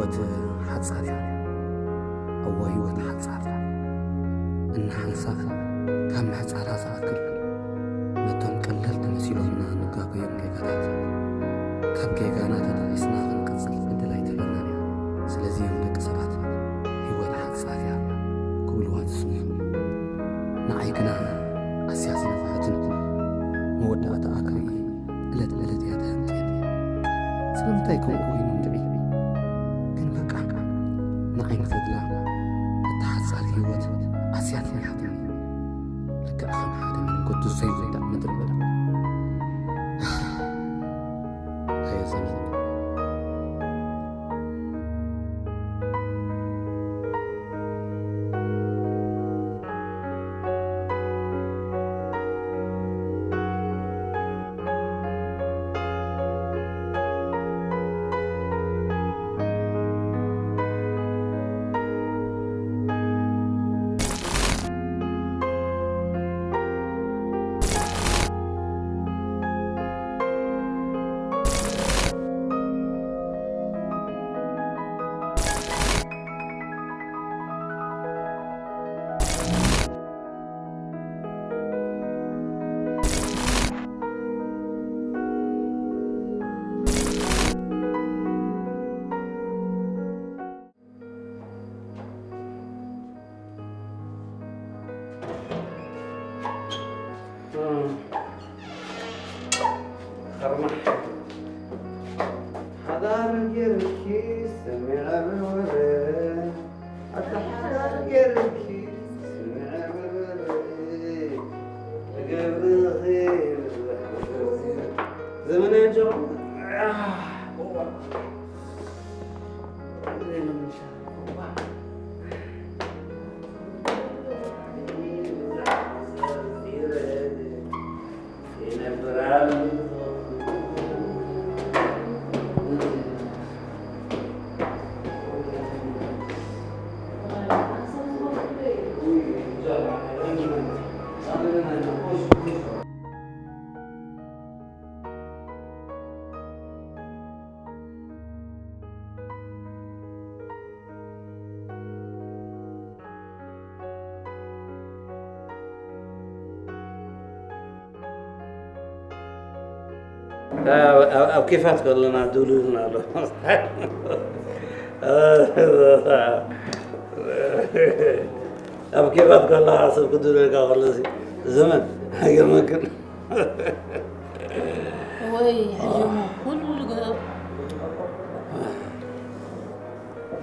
ህይወት ሓጻር እያ። እወ፣ ህይወት ሓጻር እያ። እናሓንሳብ ካብ ምሕጻራ ዝኣክል ነቶም ቀለልቲ መሲሎምና እንጋገዮም ጌጋታት፣ ካብ ጌጋና ተጣዒስና ክንቅጽል ዕድል ኣይትህበናን እያ። ስለዚ እዮም ደቂ ሰባት ህይወት ሓጻር እያ ክብልዋ ዝስምዑ። ንዓይ ግና ኣስያ ዝነውሐትን መወዳእታኣ ክርኢ ዕለት ዕለት እያ ተሃንጥየኒ። ስለምንታይ ከምኡ ኮይኑ እንድዒ? ግን በቃ ንዓይ ንተድላ እታ ሓጻር ህይወት ኣስያ ነዊሓትኒ። ልክዕ ከም ሓደ መንገዱ ዘይውዳእ ምድረ በዳ። ኣየ ዘመን። ከርማሕ ሓዳር ጌርኪ ሰሚዐ በርበረ፣ ኣታ ሓዳር ጌርኪ ሰሚዐ በርበረ፣ ትገብርኺ ዘመናዊ ጆ። ኣብ ኬፋት ከለና ድብልብልና ኣሎ። ኣብ ኬፋት ከለኻ ሰብ ክድብልልካ ከሎ ዘመን ኣይገርመክን? ወይ ሕጂ እሞ ኩሉ ግደ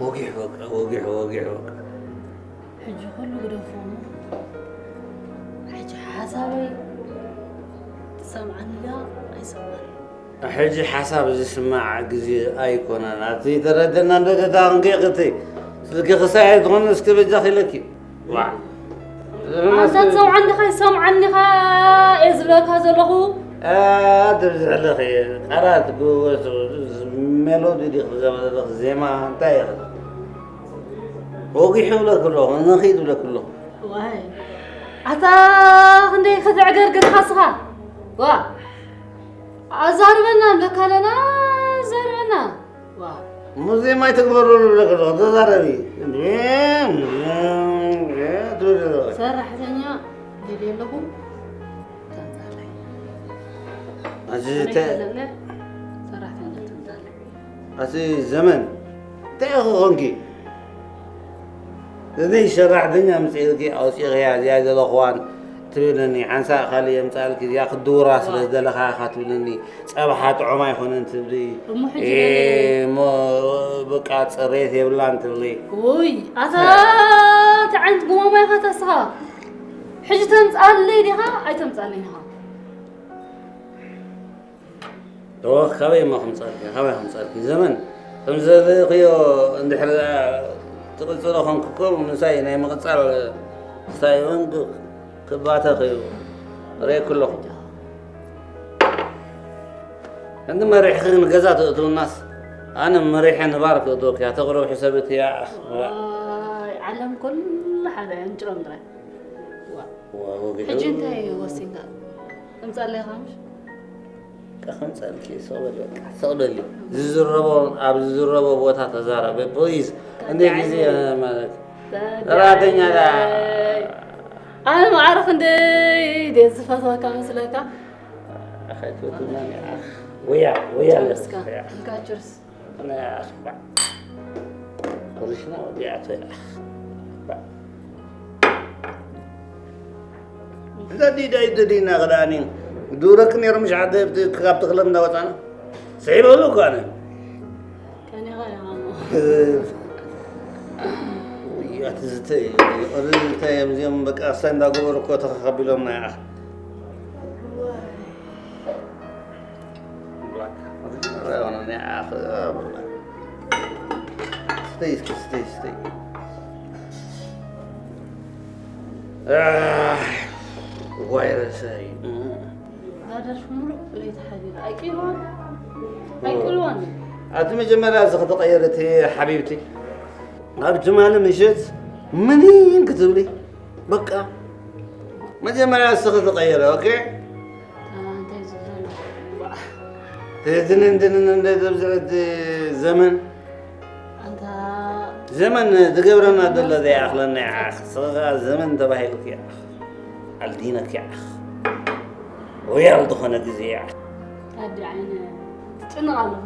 ወጊሕ በቃ፣ ወጊሕ፣ ወጊሕ በቃ። ሕጂ ኩሉ ግደፎ እሞ፣ ሕጂ ሓሳበይ ትሰምዓኒ ድያ ኣይሰምዓኒ? ሕጂ ሓሳብ ዝስማዕ ግዜ ኣይኮነን። ኣቲ ተረደና እንዶ ገዛ ክንገይ ቅቲ ስልኪ ክሳይ ኣይትኾን እስኪ በጃ ኺለኪ። ዋ። ኣንታ ትሰምዓኒ ዲኻ ኣይሰምዓኒ ዲኻ እየ ዝብለካ ዘለኹ። አ፣ ትብዝሕ ኣለኺ። ቃላት ብወ-፣ ሜሎዲ ዲኺ ትዛረቢ ዘለኺ ዜማ እንታይ ኢኺ? ወጊሑ ይብለኪ ኣለኹ፣ ንኺድ ይብለኪ ኣለኹ። ዋይ። ኣታ ክንደይ ክትዕገርግር ኢኻ እስኻ? ዋ። ኣዛርበና ንብለካ ኣለና፣ ኣዛርበና። ዋ። ሙዚየም ኣይትግበሩ ንብለኪ ኣለኹ፣ ተዛረቢ። እንዴ፣ ትብሊ ዘለኺ። ሰራሕተኛ ደልየ ኣለኹ፣ ተምጻለይ። ኣዚ ኣነ ተ-፣ ይፈለለ፣ ሰራሕተኛ ተምጻለይ። ኣቲ ዘመን፣ እንታይ ኢኺ ኾንኪ? እዚ ሰራሕተኛ ኣምጺእልኪ ኣውጺእኽያ፣ እዚኣ ዘለኽዋን ትብለኒ፣ ሓንሳእ ካልእ የምጻልኪ፣ እዚኣ ክድውራ ስለ ዝደለኻ ኢኻ ትብለኒ፣ ጸብሓ ጥዑም ኣይኮነን ትብሊ፣ እሞ ሕጂ እ፣ እሞ በቃ ጽሬት የብላን ትብሊ። ውይ፣ ኣታ እንታይ ዓይነት ጉማማ ኢኻ ተስኻ? ሕጂ ተምጻለይ ዲኻ ኣይተምጻለይ ኢኻ? እወ፣ ካበይ እሞ ከምጻልኪ፣ ካበይ ከምጻልኪ? ዘመን፣ ከም ዝደለኽዮ እንድሕር ደኣ ትቕጽሎ ኾንኪ እኮ፣ ምሳይ ናይ ምቕጻል ስታይ እውን ክ-፣ ክባተኽ እዩ። ርእየኪ ኣለኹ። እንዲ መሪሕኺ ንገዛ ተእትውናስ፣ ኣነ መሪሐ ንባር ክእትወኪ እያ፣ ተቕርብ ሕሰብት እያ። ዋይ፣ ዓለም ኩሉ ሓደ እያ፣ እንጭሮም ጥራይ። ዋ። ዋ፣ ወግሑ። ሕጂ እንታይ ወሲንካ? ተምጻለይ ኢኻ ምሽ? ከኸንጸልኪ፣ ስቕ በሊ በቃ፣ ስቕ በሊ። ዝዝረቦ፣ ኣብ ዝዝረቦ ቦታ ተዛረቢ፣ ፕሊዝ። እንደ ግዜ ማለት ሰራተኛ ዳ ኣነ ማዕረ ክንደይ ድየ ዝፈትወካ መስለካ? ከይትፈትውና እኒኣ። ወያ፣ ወያ ቸርስካ። ኣለካ። እንካ ቸርስ። ናይ ኣኽባዕ። ኦሪጅናል ወዲኣቶ እያ። እዛ ዲዳ ይደዲና ክዳኒ። ዱረክ ነይሩ ምሽ ዓደ ካብቲ ክለብ እንዳወፃና። ስዒበሉ እኮ ኣነ። ከኔ ጋር ያው ነው። ያት ዝተይ፣ ኦሪጅናል እንታይ እዮም እዚኦም በቃ እሳይ እንዳገበሩ እኮ ተኸቢሎም ናይ ኣኽ። ስተይ እስኪ፣ ስተይ፣ ስተይ። ዋይ ረሳይ። ዛዳሽ ሙሉእ ለይቲ ሓቢሩ ኣይቅልዋን ኣይቅልዋን። ኣቲ መጀመርያ እዚ ከተቐየር እቲ ሓቢብቲ ኣብ ትማሊ ምሸት ምኒን ክትብሊ በቃ መጀመርያ እስኺ ተቐየረ። ኦኬ እንታይ ዝብለና? ትህትንን ትንን እንደ ዘብዝዕት ዘመን ኣንታ ዘመን ዝገብረና ዘሎ ዘይኣኽለና ይዓኽ። ስኻ ዘመን ተባሂልክ ይዓኽ። ኣልዲነክ ይዓኽ። ሪያል ዝኾነ ግዜ ይዓኽ። ኣዲ ዓይነ ትጭንቕ ኣለኻ።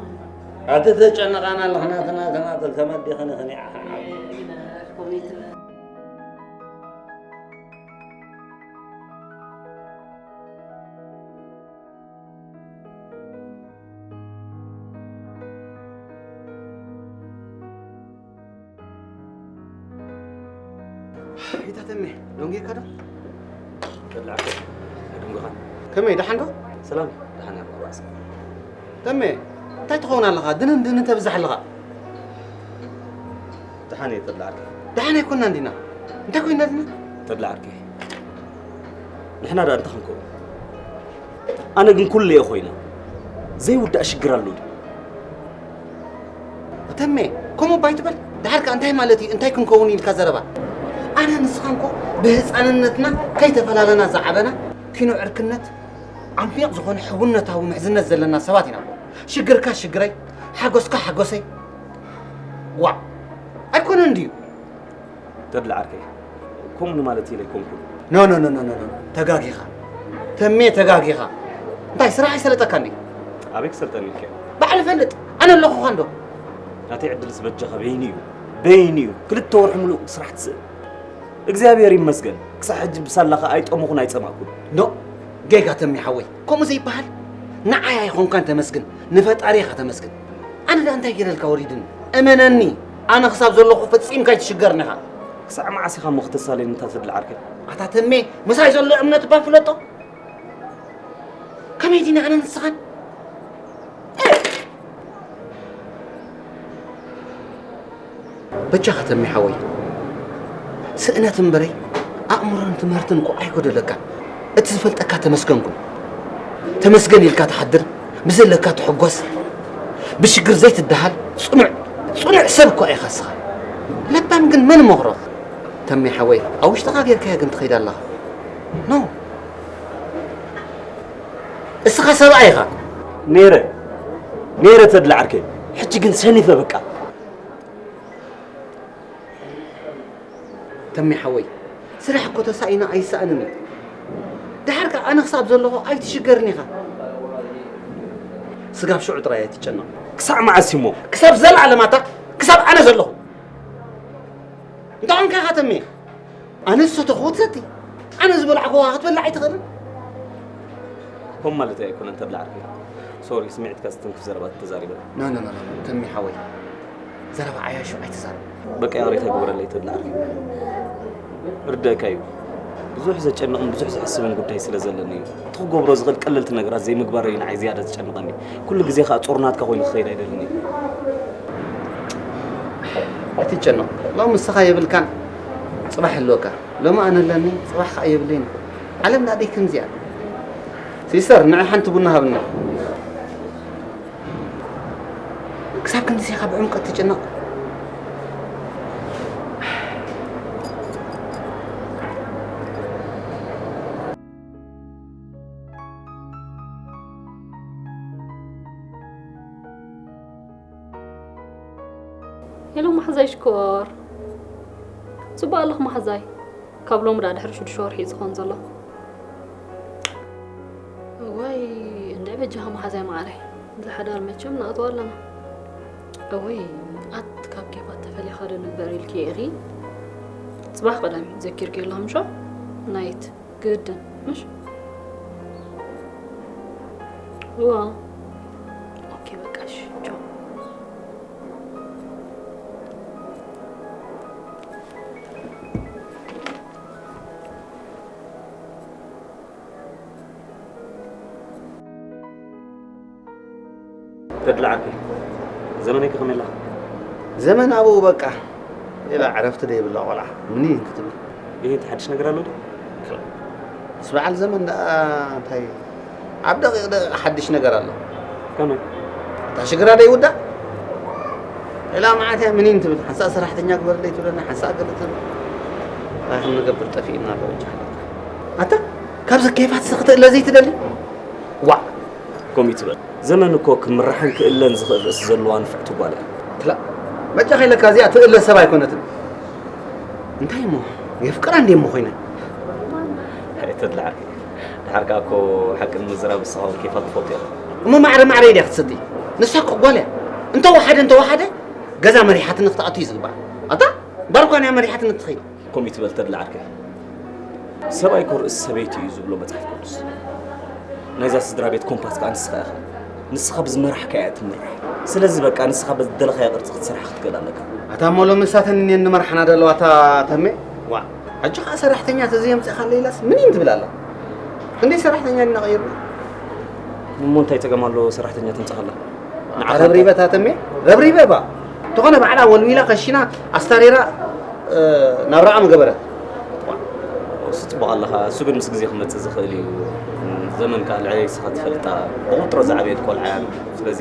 ኣቲ ተጨነቓና ኣለኽና፣ ትናትና ተመዲኽን ኽን ይዓኽ። ይታ ተሜ፣ ደንጊካ ዶ? ተላዕኮ፣ ኣይደንጎኻን። ከመይ፣ ደሓን ዶ? ሰላም፣ ደሓን እየ፣ ባዕሳ። ተሜ፣ እንታይ ትኸውን ኣለኻ? ድንን ድንን ተብዝሕ ኣለኻ። ደሓን እየ፣ ተላዕኮ። ደሓን ኣይኮንና እንዲና። እንታይ ኮይና ዲና? ተድላ ዓርከይ፣ ንሕና ደኣ እንታይ ክንከውን? ኣነ ግን ኩሉ እየ ኮይነ። ዘይውዳእ ሽግር ኣሎ ድዩ? ተሜ፣ ከምኡ እባ ኣይትበል። ደሓር ከኣ እንታይ ማለት እዩ? እንታይ ክንከውን ኢልካ ዘረባ? ኣነ ንስኻን እኮ ብህፃንነትና ከይተፈላለና ዝዓበና፣ ኪኖ ዕርክነት፣ ዓሚቕ ዝኾነ ሕውነታዊ ምሕዝነት ዘለና ሰባት ኢና እኮ። ሽግርካ ሽግረይ፣ ሓጎስካ ሓጎሰይ። ዋእ! ኣይኮነን ድዩ? ተድላ ዓርከይ፣ ከምኡ ንማለት ኢለ ኣይኮንኩን። ኖ፣ ኖ፣ ኖ፣ ኖ፣ ኖ፣ ኖ። ተጋጊኻ። ተሜ፣ ተጋጊኻ። እንታይ ስራሕ ኣይሰለጠካን ድዩ? ኣበይ ክሰልጠኒ ኢልካዮ? ባዕሊ ፈልጥ። ኣነ ኣለኹኻ እንዶ። ናተይ ዕድልስ በጃኻ በይኑ እዩ። በይኑ እዩ። ክልተ ወርሒ ሙሉእ ስራሕ ትስእል። እግዚኣብሔር ይመስገን። ክሳዕ ሕጂ ብሳላኻ ኣይጠመኹን ኣይጸማእኩን። ኖ፣ ጌጋ ተሜ ሓወይ። ከምኡ ዘይበሃል። ንዓይ ኣይኾንካን ተመስግን። ንፈጣሪ ኢኻ ተመስግን። ኣነ ደኣ እንታይ ገይረልካ ወሪድኒ? እመነኒ፣ ኣነ ክሳብ ዘለኹ ፈጺምካ ኣይትሽገርን ኢኻ። ክሳዕ መዓስ ኢኻ እሞ ክተሳልየኒ እታ ተድላ ዓርከይ? ኣታ ተሜ፣ ምሳይ ዘሎ እምነት እባ ፍለጦ። ከመይ ዲና ኣነ ንስኻን? በጃኻ ተሜ ሓወይ፣ ስእነት እምበረይ ኣእምሮን ትምህርትን እኮ ኣይጎደለካን። እቲ ዝፈልጠካ ተመስገን ኩን። ተመስገን ኢልካ ትሓድር፣ ብዘለካ ትሕጎስ፣ ብሽግር ዘይትደሃል ጽኑዕ፣ ጽኑዕ ሰብ እኮ ኢኻ እስኻ። ለባም ግን መን ይመኽሮ? ተሜ ሓወይ፣ ኣብ ውሽጥኻ ጌርካያ ግን ትኸይድ ኣለኻ። ኖ። እስኻ ሰብኣይ ኢኻ። ነይረ፣ ነይረ ተድላ ዓርከይ። ሕጂ ግን ሰኒፈ በቃ። ተሜ ሓወይ፣ ስራሕ እኮ ተሳኢና ኣይሰኣንን እዩ። ደሓር ከኣ ኣነ ክሳብ ዘለኹ ኣይትሽገርን ኢኻ። ስጋብ ሽዑ ጥራይ ኣይትጨነቕ። ክሳዕ መዓስ እሞ? ክሳብ ዘለኣለም ኣታ፣ ክሳብ ኣነ ዘለኹ። እንታይ ኾንካ ኢኻ ተሜ? ኣነ ዝሰተኹዎ ትሰቲ፣ ኣነ ዝበላዕኩዎ ክትበልዕ ኣይትኽእልን። ከምኡ ማለተይ ኣይኮነን ተድላ ዓርከይ። ሶሪ፣ ስምዒትካ ዝትንክፍ ዘረባ ተዛሪበ። ኖ፣ ኖ፣ ኖ፣ ኖ፣ ኖ፣ ተሜ ሓወይ። ዘረባ ዓያሹ ኣይትዛረብ። በቃ ይቕሬታ ግበረለይ ተድላ ዓርከይ። ርደእካ እዩ። ብዙሕ ዘጨንቕን ብዙሕ ዘሕስብን ጉዳይ ስለ ዘለኒ እዩ። እቲ ክገብሮ ዝኽእል ቀለልቲ ነገራት ዘይምግባረይ እዩ ንዓይ ዝያዳ ዘጨንቐኒ። ኩሉ ግዜ ኸኣ ጾር ናትካ ኮይኑ ክኸይድ ኣይደልን እየ። ኣይትጨነቕ። ሎሚ ንስኻ የብልካን፣ ጽባሕ ይህልወካ። ሎሚ ኣነ ኣለኒ፣ ጽባሕ ከኣ የብለይን። ዓለም ደኣ ደይ ከምዚኣ። ሲስተር፣ ንዒ ሓንቲ ቡና ሃብና። ክሳብ ክንድዚ ኢኻ ብዕምቀት ትጭነቕ? ሄሎ መሓዛይ ሽኮር። ጽቡቕ ኣለኹ መሓዛይ። ካብ ሎሚ ደኣ ድሕሪ ሽዱሽተ ወርሒ እዩ ዝኸውን ዘሎ። እዋይ፣ እንድዒ በጃኻ መሓዛይ መዓረይ። እዚ ሓዳር መቸም ንኣትዎ ኣለና። እወይ፣ ኣት ካብ ኬፋት ተፈሊኻ ዶ ንግበር ኢልኪ ኢኺ? ጽባሕ ቀዳም እዩ ዘኪርኪ ኣለኹ ምሾ? ናይት ግድን፣ ምሽ? እዋ። ኦኬ፣ በቃ እሺ፣ ቻው። ተድላ ዓርከይ፣ ዘመነይ ከ ከመይ ኣላ? ዘመን ኣብኡ በቃ፣ ሌላ ዕረፍቲ ዘይብላ ቆልዓ፣ ምኒን ክትብል። ይሄ ሓድሽ ነገር ኣሎ ድዩ? ምስ በዓል ዘመን ደኣ እንታይ ኣብ ደቂቕ ደቂቕ ሓድሽ ነገር ኣሎ። ከመይ? እታ ሽግራ ደይውዳእ? ሌላ መዓት እያ ምኒን ትብል። ሓንሳእ ሰራሕተኛ ግበርለይ ትብለና፣ ሓንሳእ ገለ ትብል። እንታይ ከም ንገብር ጠፊእና ኣሎ በጃ። ኣታ፣ ካብዚ ኬፋት ክትእለ ዘይትደሊ? ዋእ! ከምኡ ትበል። ዘመን እኮ ክምራሕን ክእለን ዝኽእል ርእሲ ዘለዋ ንፍዕቲ ጓል እያ። ክላእ፣ በጃኻ ኢለካ እዚኣ ትእለ ሰብ ኣይኮነትን። እንታይ እሞ፣ የፍቅራ እንዴ እሞ ኮይነ? ኣይ ተድላ ዓርከይ፣ ድሓር ከኣ እኮ ሓቂ ንምዝራብ ንስኻ እውን ኬፋ ትፈልጦ ኢኻ። እሞ ማዕረ ማዕረ ድያ ክትሰዲ? ንሳ እኮ ጓል እያ። እንተወሓደ፣ እንተወሓደ፣ ገዛ መሪሓትኒ ክትኣቱ እዩ ዝግባእ። ኣታ፣ ባርኳን እያ መሪሓትኒ ትኸይድ። ከምኡ ትበል ተድላ ዓርከይ። ሰብኣይ እኮ ርእሲ ሰበይቲ እዩ ዝብሎ መጽሓፍ ቅዱስ። ናይዛ ስድራ ቤት ኮምፓስ ከኣ ንስኻ ኢኻ። ንስኻ ብዝመራሕካያ እያ ትምራሕ። ስለዚ በቃ ንስኻ ብዝደለኻዮ ቅርጺ ክትሰርሓ ክትክእል ኣለካ። ኣታ እሞ ሎሚ ንሳተን እየን ንመርሓና ዘለዋ እታ ተሜ? ዋእ፣ ሕጂ ከኣ ሰራሕተኛ ተዘየምጽእካለይ ኢላስ ምኒን ትብል ኣላ። ክንደይ ሰራሕተኛ ዲና ቀይርና? እሞ እንታይ ጸገም ኣለዎ ሰራሕተኛ ተምጽኣላ? ንዓኻ ረብሪበ እታ ተሜ? ረብሪበ እባ። እንተኾነ ባዕላ ወልዊላ ከሺና ኣስታሪራ፣ እ፣ ናብራኣ ምገበረት። እሱ ጽቡቕ ኣለኻ። እሱ ግን ምስ ግዜ ክመጽእ ዝኽእል እዩ። ዘመን ከኣ ልዕለይ ንስኻ ትፈልጣ። ብቑንጥሮ ዝዓበየት ቆልዓ እያ። ስለዚ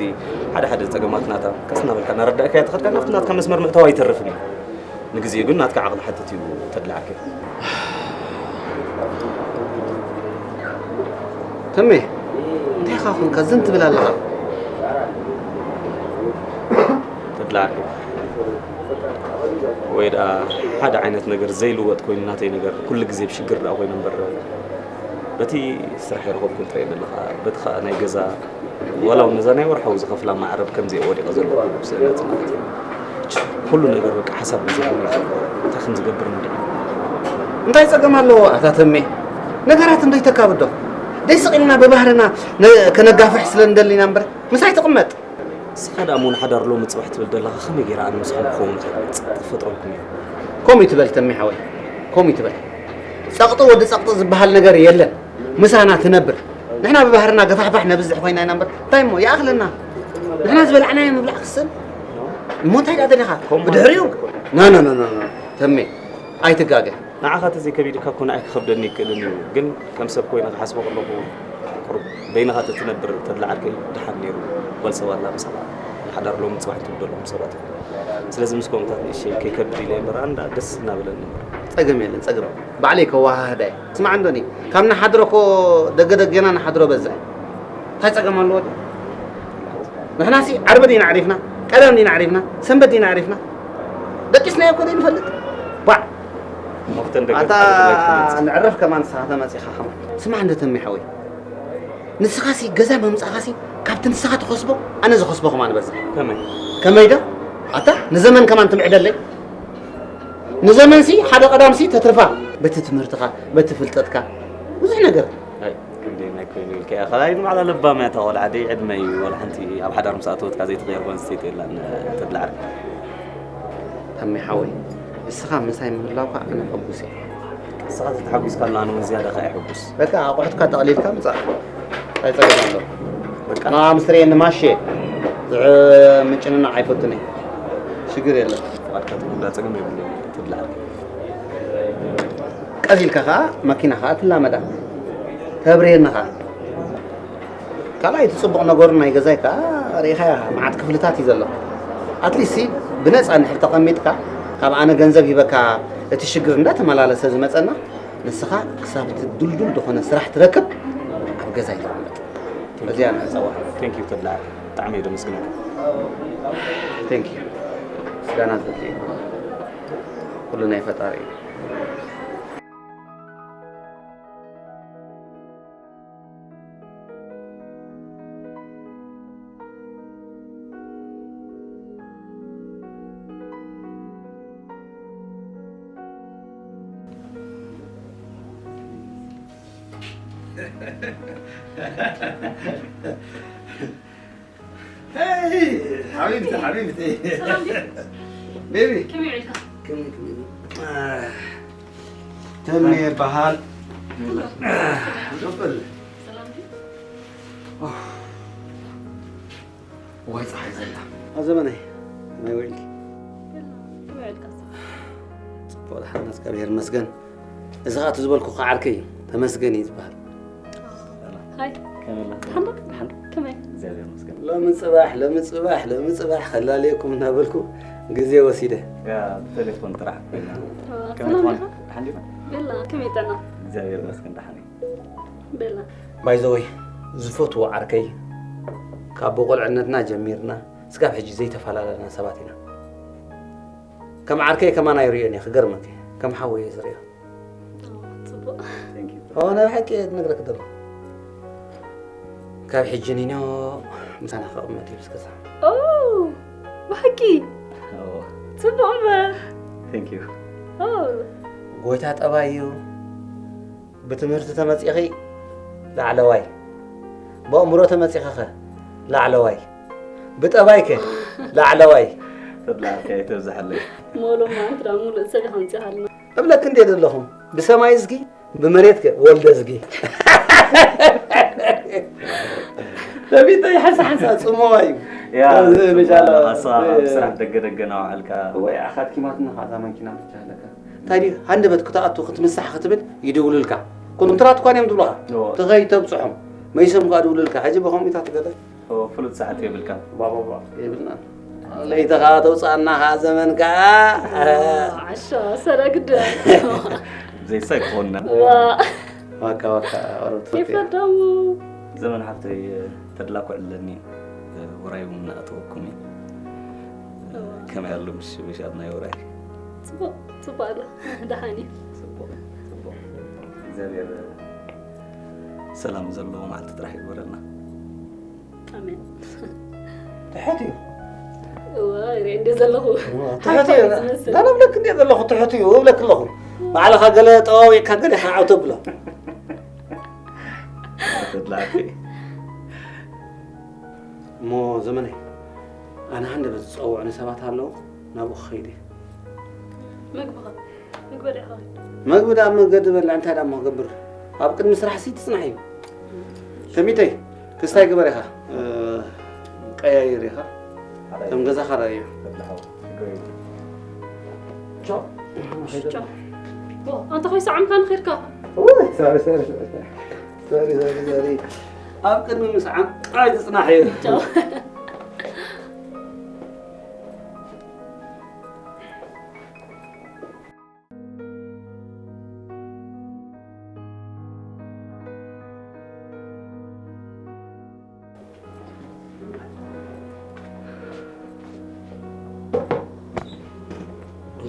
ሓደ ሓደ ጸገማት ናታ ቀስ እናበልካ እናረዳእካያ ተኸድካ ናብቲ ናትካ መስመር ምእታዋ ኣይተርፍን እዩ። ንግዜኡ ግን ናትካ ዓቕሊ ሓትት እዩ ተድላ ዓርከይ። ተሜ፣ እንታይ ኢኻ ኾንካ ዝን ትብል ኣለኻ? ተድላ ዓርከይ፣ ወይ ደኣ ሓደ ዓይነት ነገር ዘይልወጥ ኮይኑ ናተይ ነገር ኩሉ ግዜ ብሽግር ደኣ ኮይኑ እምበር፣ በቲ ስራሕ ይረኸብኩ እንተ ኣለኻ፣ በቲ ኸኣ ናይ ገዛ ዋላ እውን ነዛ ናይ ወርሓዊ ዝኸፍላ ማዕረብ ከም ዘይወዲቐ ዘለኹ ስእነት ማለት እዩ። ኩሉ ነገር በቃ ሓሳብ ብዘይ እንታይ ከም ዝገብር ንድዒ። እንታይ ጸገም ኣለዎ ኣታ ተሜ? ነገራት እንዶ ይተካብዶ? ደይ ስቕ ኢልና ብባህርና ነ-፣ ከነጋፍሕ ስለ እንደሊና እምበር ምሳይ ትቕመጥ። ንስኻ ደኣ እሞ ንሓዳር ሎሚ ጽባሕ ትብል ዘለኻ ከመይ ገይረ ኣነ ምሳኹም ክኸውን እኽእል? ጸቕጢ ክፈጥረልኩም እየ። ከምኡ ይትበል ተሜ ሓወይ፣ ከምኡ ይትበል። ጸቕጢ ወዲ ጸቕጢ ዝበሃል ነገር የለን። ምሳና ትነብር። ንሕና ብባህርና ገፋሕፋሕ ነብዝሕ ኮይና ኢና እምበር፣ እንታይ እሞ ይኣኽለና? ንሕና ዝበላዕናዮ ምብላዕ ክስን። እሞ እንታይ ደኣ ደሊኻ? ከምኡ ብድሕሪኡ? ማለት እኮ። ኖ፣ ኖ፣ ኖ፣ ኖ፣ ኖ። ተሜ፣ ኣይትጋገ። ንዓኻ ተዘይከቢድካ እኮ ንዓይ ክኸብደኒ ይክእልን እዩ። ግን ከም ሰብ ኮይነ ክሓስቦ ከለኹ ቁሩብ በይንኻ ተትነብር ተድላ ዓርከይ ደሓን ነይሩ። ጓል ሰብ ኣላ ምሳኻ። ንሓዳር ሎሚ ጽባሕ ትብደሎም ሰባት እዮም። ስለዚ ምስ ከምኡታት ንእሸይ ከይከብድ ኢለ እምበር ኣንዳ ደስ እናበለኒ እምበር። ጸገም የለን፣ ጸገም። ባዕለይ ከወሃህዳ እየ። ስማዕ እንዶኒ፣ ካብ ንሓድሮ እኮ ደገ ደጌና ንሓድሮ በዝሕ። እንታይ ጸገም ኣለዎ ድዩ? ንሕናሲ ዓርቢ ዲና ዓሪፍና፣ ቀዳም ዲና ዓሪፍና፣ ሰንበት ዲና ዓሪፍና። ደቂስናዮ እኮ ዘይንፈልጥ። ባዕ! መፍተን ደቂ ኣታ ዓርቢ ዘይትመጽእ። ንዕረፍ ከማን ንስኻ ተመጺኻ ከማን። ስማዕ እንዶ ተሜ ሓወይ። ንስኻሲ ገዛ ምምጻኻሲ ካብቲ ንስኻ ትኸስቦ ኣነ ዝኸስቦ ከማን በዝሕ። ከመይ? ከመይ ዶ? ኣታ ንዘመን ከማን ትምዕደለይ። ንዘመንሲ ሓደ ቀዳምሲ ተትርፋ። በቲ ትምህርትኻ፣ በቲ ፍልጠትካ፣ ብዙሕ ነገር። ኣይ፣ ክንደይ ናይ ኮይኑ ኢልካ እያ። ካልኣይ ንባዕላ ለባም እያ እታ ቆልዓ። ደይ ዕድመ እዩ፣ ዋላ ሓንቲ ኣብ ሓዳር ምስ ኣተወት ከኣ ዘይትቕየር ጓል ኣንስተይቲ የላን፣ ተድላ ዓርከይ። ተሜ ሓወይ፣ ንስኻ ምሳይ ምህላውካ ኣነ ሕጉስ እየ። ንስኻ ተተሓጒስካ ኣሎ፣ ኣነ እውን ዝያዳ ከኣ እየ ሕጉስ። በቃ ኣቑሑትካ ጠቕሊልካ ምጻእ። እንታይ ጸገም ኣሎ? በቃ። ና ምስ ትርእየኒ ማሼ፣ ዝዕ-፣ ምጭንናቕ ኣይፈቱን እየ። ሽግር የለን። ፍቓድካ ትኹን ጸገም የብሉን፣ ተድላ ዓርከይ። ቀስ ኢልካ ኸኣ መኪና ኸኣ ትላመዳ። ተብርየኒ ኸኣ። ካልኣይ እቲ ጽቡቕ ነገሩ ናይ ገዛይ ከኣ ርኢኻያ፣ መዓት ክፍልታት እዩ ዘሎ። ኣትሊስት ብነጻ እንድሕር ተቐሚጥካ፣ ካብ ኣነ ገንዘብ ሂበካ እቲ ሽግር እንዳተመላለሰ ዝመጸና፣ ንስኻ ክሳብ እቲ ድልዱል ዝኾነ ስራሕ ትረክብ ኣብ ገዛይ ተቐመጥ። በዚኣ ንዕጸዋ። Thank you ተድላ፣ ብጣዕሚ እየ ዘመስግነካ። Thank you። ምስጋና ዘድልዮ ኩሉ ናይ ፈጣሪ እዩ። Hey, ሓቢብቲ፣ ሓቢብቲ። ሰላም ድዩ? ቤቢ። ከመይ ውዒልካ? ከመይ፣ ከመይ? ኣህ፣ ተሜ ይበሃል። ቀጽል። ሰላም ድዩ? ኦህ። ዋይ፣ ጸሓይ ዘላ። ኣብ ዘመነይ፣ ከመይ ውዒልኪ? ከመይ ውዒልካ? ጽቡቕ፣ ደሓን፣ እግዚኣብሔር ይመስገን። እዚ ኸኣ እቲ ዝበልኩ ኸዓ ዓርከይ እዩ። ተመስገን እዩ ዝበሃል። ሃይ። ከመይ ኣላ? ደሓን ዶ? ደሓን ዶ? ከመይ? እግዚኣብሔር ይመስገን። ሎሚ ጽባሕ፣ ሎሚ ጽባሕ፣ ሎሚ ጽባሕ ከላልየኩም እናበልኩ ግዜ ወሲደ። ያ፣ ብቴሌፎን ጥራሕ ኮይና። ዋ፣ ከመይ ሰላም ትኾን? ኢኻ? ደሓን ዲኻ? ቤላ፣ ከመይ ጥዕና? እግዚኣብሔር ይመስገን፣ ደሓን እዩ። ቤላ። ባይ ዘ ወይ፣ ዝፈትዎ ዓርከይ፣ ካብ ብቑልዕነትና ጀሚርና፣ እስካብ ሕጂ ዘይተፈላለና ሰባት ኢና። ከም ዓርከይ ከማን ኣይርእዮን እየ፣ ክገርመኪ። ከም ሓወይ እየ ዝርእዮ። ጽቡቕ። Thank you። ኦ፣ ናይ ብሓቂ እየ ዝነግረኪ ዘለኹ። ካብ ሕጂ ኒኖ ምሳና ክቕመጥ እዩ ምስ ገዛ። ኦ፣ ብሓቂ? ኦ። ጽቡቕ እምበር። Thank you። ኦ። ጎይታ ጠባይ እዩ። ብትምህርቲ ተመጺኺ ላዕለዋይ፣ ብኣእምሮ ተመጺኺ ኸ ላዕለዋይ፣ ብጠባይ ከ ላዕለዋይ። ተድላ ዓርከይ ኣይተብዝሓለይ። ሞሎ ማንትራ ሙሉእ ሰብ ኢኻ ኣምጺኻልና። እብለኪ እንድየ ዘለኹ፣ ብሰማይ እዝጊ፣ ብመሬት ከ ወልደ እዝጊ። ተቢተይ ሓንሳ ሓንሳ ጽምዋ እዩ። ያ፣ ኣብዚ ጽምዋ መሻላ፣ ኣሎ። ሓንሳ ኣብ እ፣ ስራሕ ደገ ደገ እናወዓልካ። ወይ፣ ኣኻትኪማትና ኸዓ እዛ ማኪና ብቻ ኣለካ። እንታይ ድዩ? ሃንደበት ክትኣቱ ክትምሳሕ ክትብል ይድውሉልካ። ኮንትራት እኳ እዮም ዝብሉኻ። እዎ። ትኸይድ ተብጽሖም። መይሶም ከኣ ድውሉልካ። ሕጂ ብኸምኡታት ገለ። እዎ፣ ፍሉጥ ሰዓት የብልካን። ባ፣ ባ፣ ባ፣ የብልናን። ለይቲ ከኣ ተውጽኣና ከኣ ዘመን ከኣ። ዓሻ፣ ሰረ ግደ። ዘይሳ ኣይኮንና። ዋ። ዋካ፣ ዋካ፣ ኦሮት ፈትያ። ይፈዳሙ። ዘመን ሓፍተይ፣ ተድላ ኩዕለኒ፣ ውራይ እውን እናኣተወኩም እዩ። እዋ። ከመይ ኣሎ ምሽ-፣ ምሻት ናይ ውራይ? ጽቡቕ፣ ጽቡቕ ኣሎ። ደሓን እዩ። ጽቡቕ፣ ጽቡቕ። እግዚኣብሔር ሰላም ዘለዎ መዓልቲ ጥራሕ ይግበረልና። ኣሜን። ትሑት እዩ። እዋ፣ ይርኢ እንደ ዘለኹ። እዋ፣ ትሑት እዩ። ሓፋሽ ዝመስል። ዳና እብለክ እንደ ዘለኹ ትሑት እዩ፣ እብለክ ኣለኹ። ባዕልኻ ገለ ጠዋዊቕካ ገለ ኢኻ ዓው ተብሎ። ተድላ ዓርከይ። እሞ ዘመነይ፣ ኣነ ሃንደበት ዝጸውዑኒ ሰባት ኣለዉ፣ ናብኡ ክኸይድ እየ። መግቢ ኸ? መግቢ ዲኻ? መግቢ ደኣ ኣብ መንገዲ በልዕ፣ እንታይ ደኣ እሞ ክገብር? ኣብ ቅድሚ ስራሕ ሲ ትጽናሕ እዩ። ተሚተይ፣ ክስታይ ግበር ኢኻ፣ እ፣ ቀያይር ኢኻ። ሓራይ። ከም ገዛኻ ርኣዮ። በላሓው። ችግር የብሉን። ቻው። ቻው። ዋ፣ ኣንታ ከይሰዓምካኒ ኸይድካ? ኡይ፣ ሶሪ፣ ሶሪ፣ ሶሪ። ሶሪ፣ ሶሪ፣ ሶሪ። ኣብ ቅድሚ ምስዓም ጥራይ ትጽናሕ እዩ። ቻው።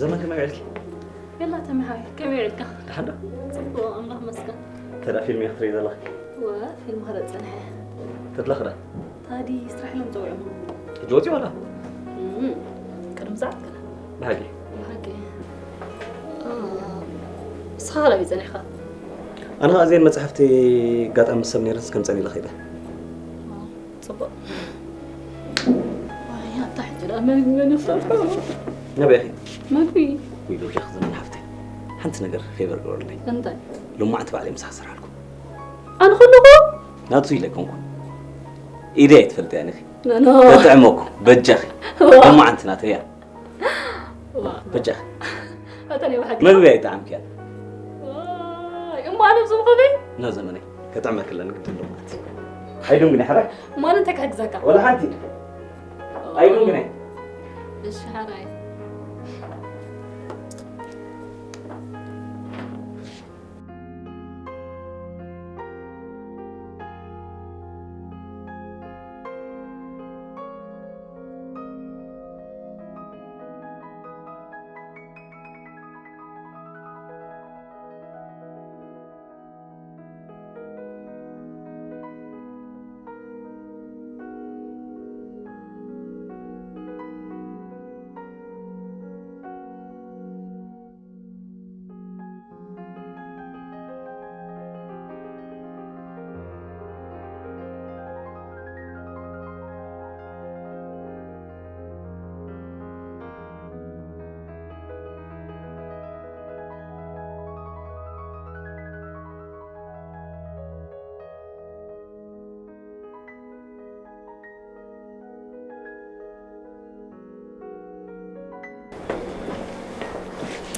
ዘመን ከመይ ውዕልኪ? የላ ተመሃሪ፣ ከመይ ውዕልካ? ደሓን ዶ? ጽቡቕ፣ ኣምላኽ መስገን። ተዳ ፊልም ኢኺ ትርኢ ዘለኺ? ወ፣ ፊልም ክርኢ ጸኒሐ። ተድላ ኸዳ? ታዲ ስራሕ ኢሎም ጸዊዖም። ሕጂ ወጺኡ ዋላ? እም፣ ቅድሚ ሰዓት ገና። ብሓቂ? ብሓቂ። እ፣ ንስኻ ካበይ ጸኒሕካ? ኣነ ኸኣ እዘን መጻሕፍቲ ኣጋጣሚ ሰብ ነይረን ከምጸን ኢለ ኸይደ። እ፣ ጽቡቕ። ዋይ፣ ኣታ ሕጂ ደኣ መን፣ መን ይፈርሖ? ናበይ ኢኺ? መግቢ። ውይ፣ በጃኺ ዘመን ሓፍተይ። ሓንቲ ነገር ፌቨር ግበርለይ። እንታይ? ሎማዕንቲ ባዕለይ ምሳኻ ክሰርሓልኩም። ኣነ ከለኹ? ናቱ ኢለ ኣይኮንኩን። ኢደይ ኣይትፈልጥያን ኢኺ። ኖ፣ ኖ። ተጥዕመኩም፣ በጃኺ። ዋ። ሎማዕንቲ ናተይ እያ። ዋ። በጃኺ። ኣታ ናይ ብሓቂ። መግቢ ኣይጠዓምክያን። ዋይ፣ እሞ ኣነ ብዝምኸበይ? ኖ ዘመነይ፣ ከጥዕመክለን ግድን ሎማዕንቲ። ኣይዱን ግን ሕራይ? እሞ ኣነ እንታይ ክሕግዘካ? ወላ ሓንቲ። ኣይዱን ግን። እሺ፣ ሕራይ።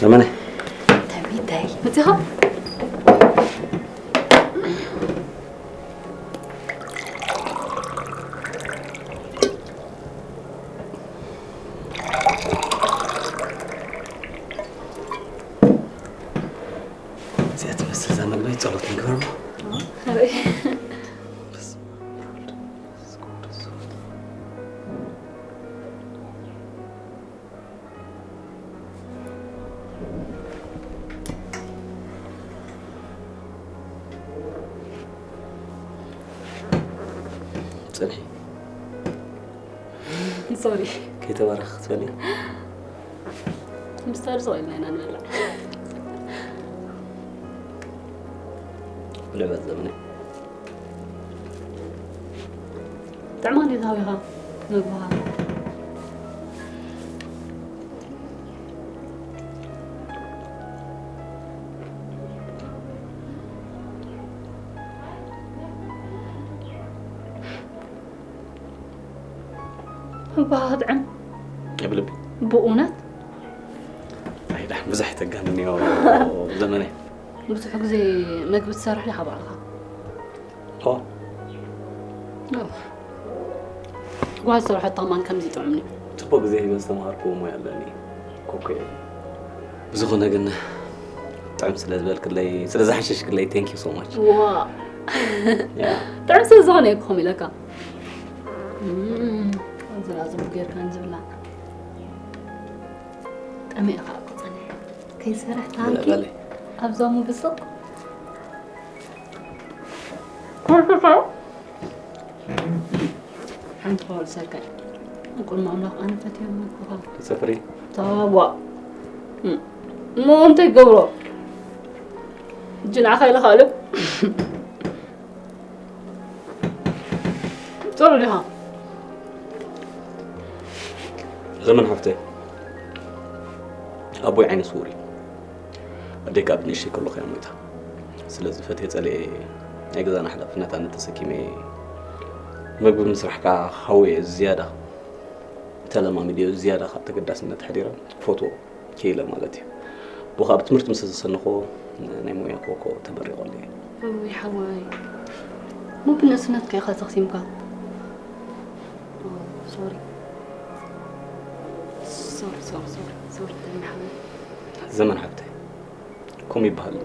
ዘመነ ተሚተይ መፂኻ እዚኣ ትመስል እዛ መግቢ ጸሎት ንግበር እሞ። ጽንሒ ሶሪ ከይተባረኽ ክትበሊ ምስታር ሰው ኢና ኢና ንበላ ብለበት ዘመነ ጥዕማ እንዴት ሃዊኻ ምግብኻ እባ ክጥዕም እብልቢ ብእውነት ኣይዳ ብዙሕ ተጋንንዮ ዘመነ ብዙሕ ግዜ መግቢ ትሰርሕ ዲኻ ባዕልኻ ኦ ጓል ዝሰርሖ ተማን ከምዚ ጥዑምኒ ጽቡቅ ግዜ ሂበ ዝተምሃርኩዎ ሞያ ኣለኒ ኮኮ ብዝኾነ ግን ጥዕም ስለ ዝበልክለይ ስለ ዝሓሸሽክለይ thank you so much ዋ ጥዑም ስለ ዝኾነ እየ ክኾም ኢለካ ዝራዝሙ ጌርካ ንዝብላ ጠሚእኻ ክፀንሕ ከይሰርሕ ታንኪ በለ ኣብዞም ብስቕ ሓንቲ ከወልሰልካ ቁልሚ ኣምላኽ ኣነ ፈትዮም መግብኻ ተጸፍሪ ታዋ እሞ እንታይ ገብሮ እጂ ንዓኻ ኢለ ካልእ ጥሩ ዲኻ ዘመን ሓፍተይ ኣቦይ ዓይነ ስውር እዩ ኣዴካ ኣብ ንእሽተይ ከለኹ እያ ሞይታ ስለዚ ፈትየ ጸልየ ናይ ገዛና ሓላፍነት ኣነ ተሰኪመ ምግቢ ምስራሕ ከዓ ሃወየ ዝያዳ ተለማሚደዮ ዝያዳ ካብ ተገዳስነት ሓዲረ ክፈትዎ ክኢለ ማለት እዩ ብኡ ከዓ ብትምህርቲ ምስ ዘሰንኽዎ ናይ ሞያ ኮኮ ተመሪቐሉ እየ እውይ ሓወይ ሞ ብንእስነትካ ኢኻ ተኽሲምካ ሶሪ ሶሪ ሶሪ ሶሪ ሶሪ ተሚ ሓወይ ዘመን ሓብተይ ከምኡ ይበሃል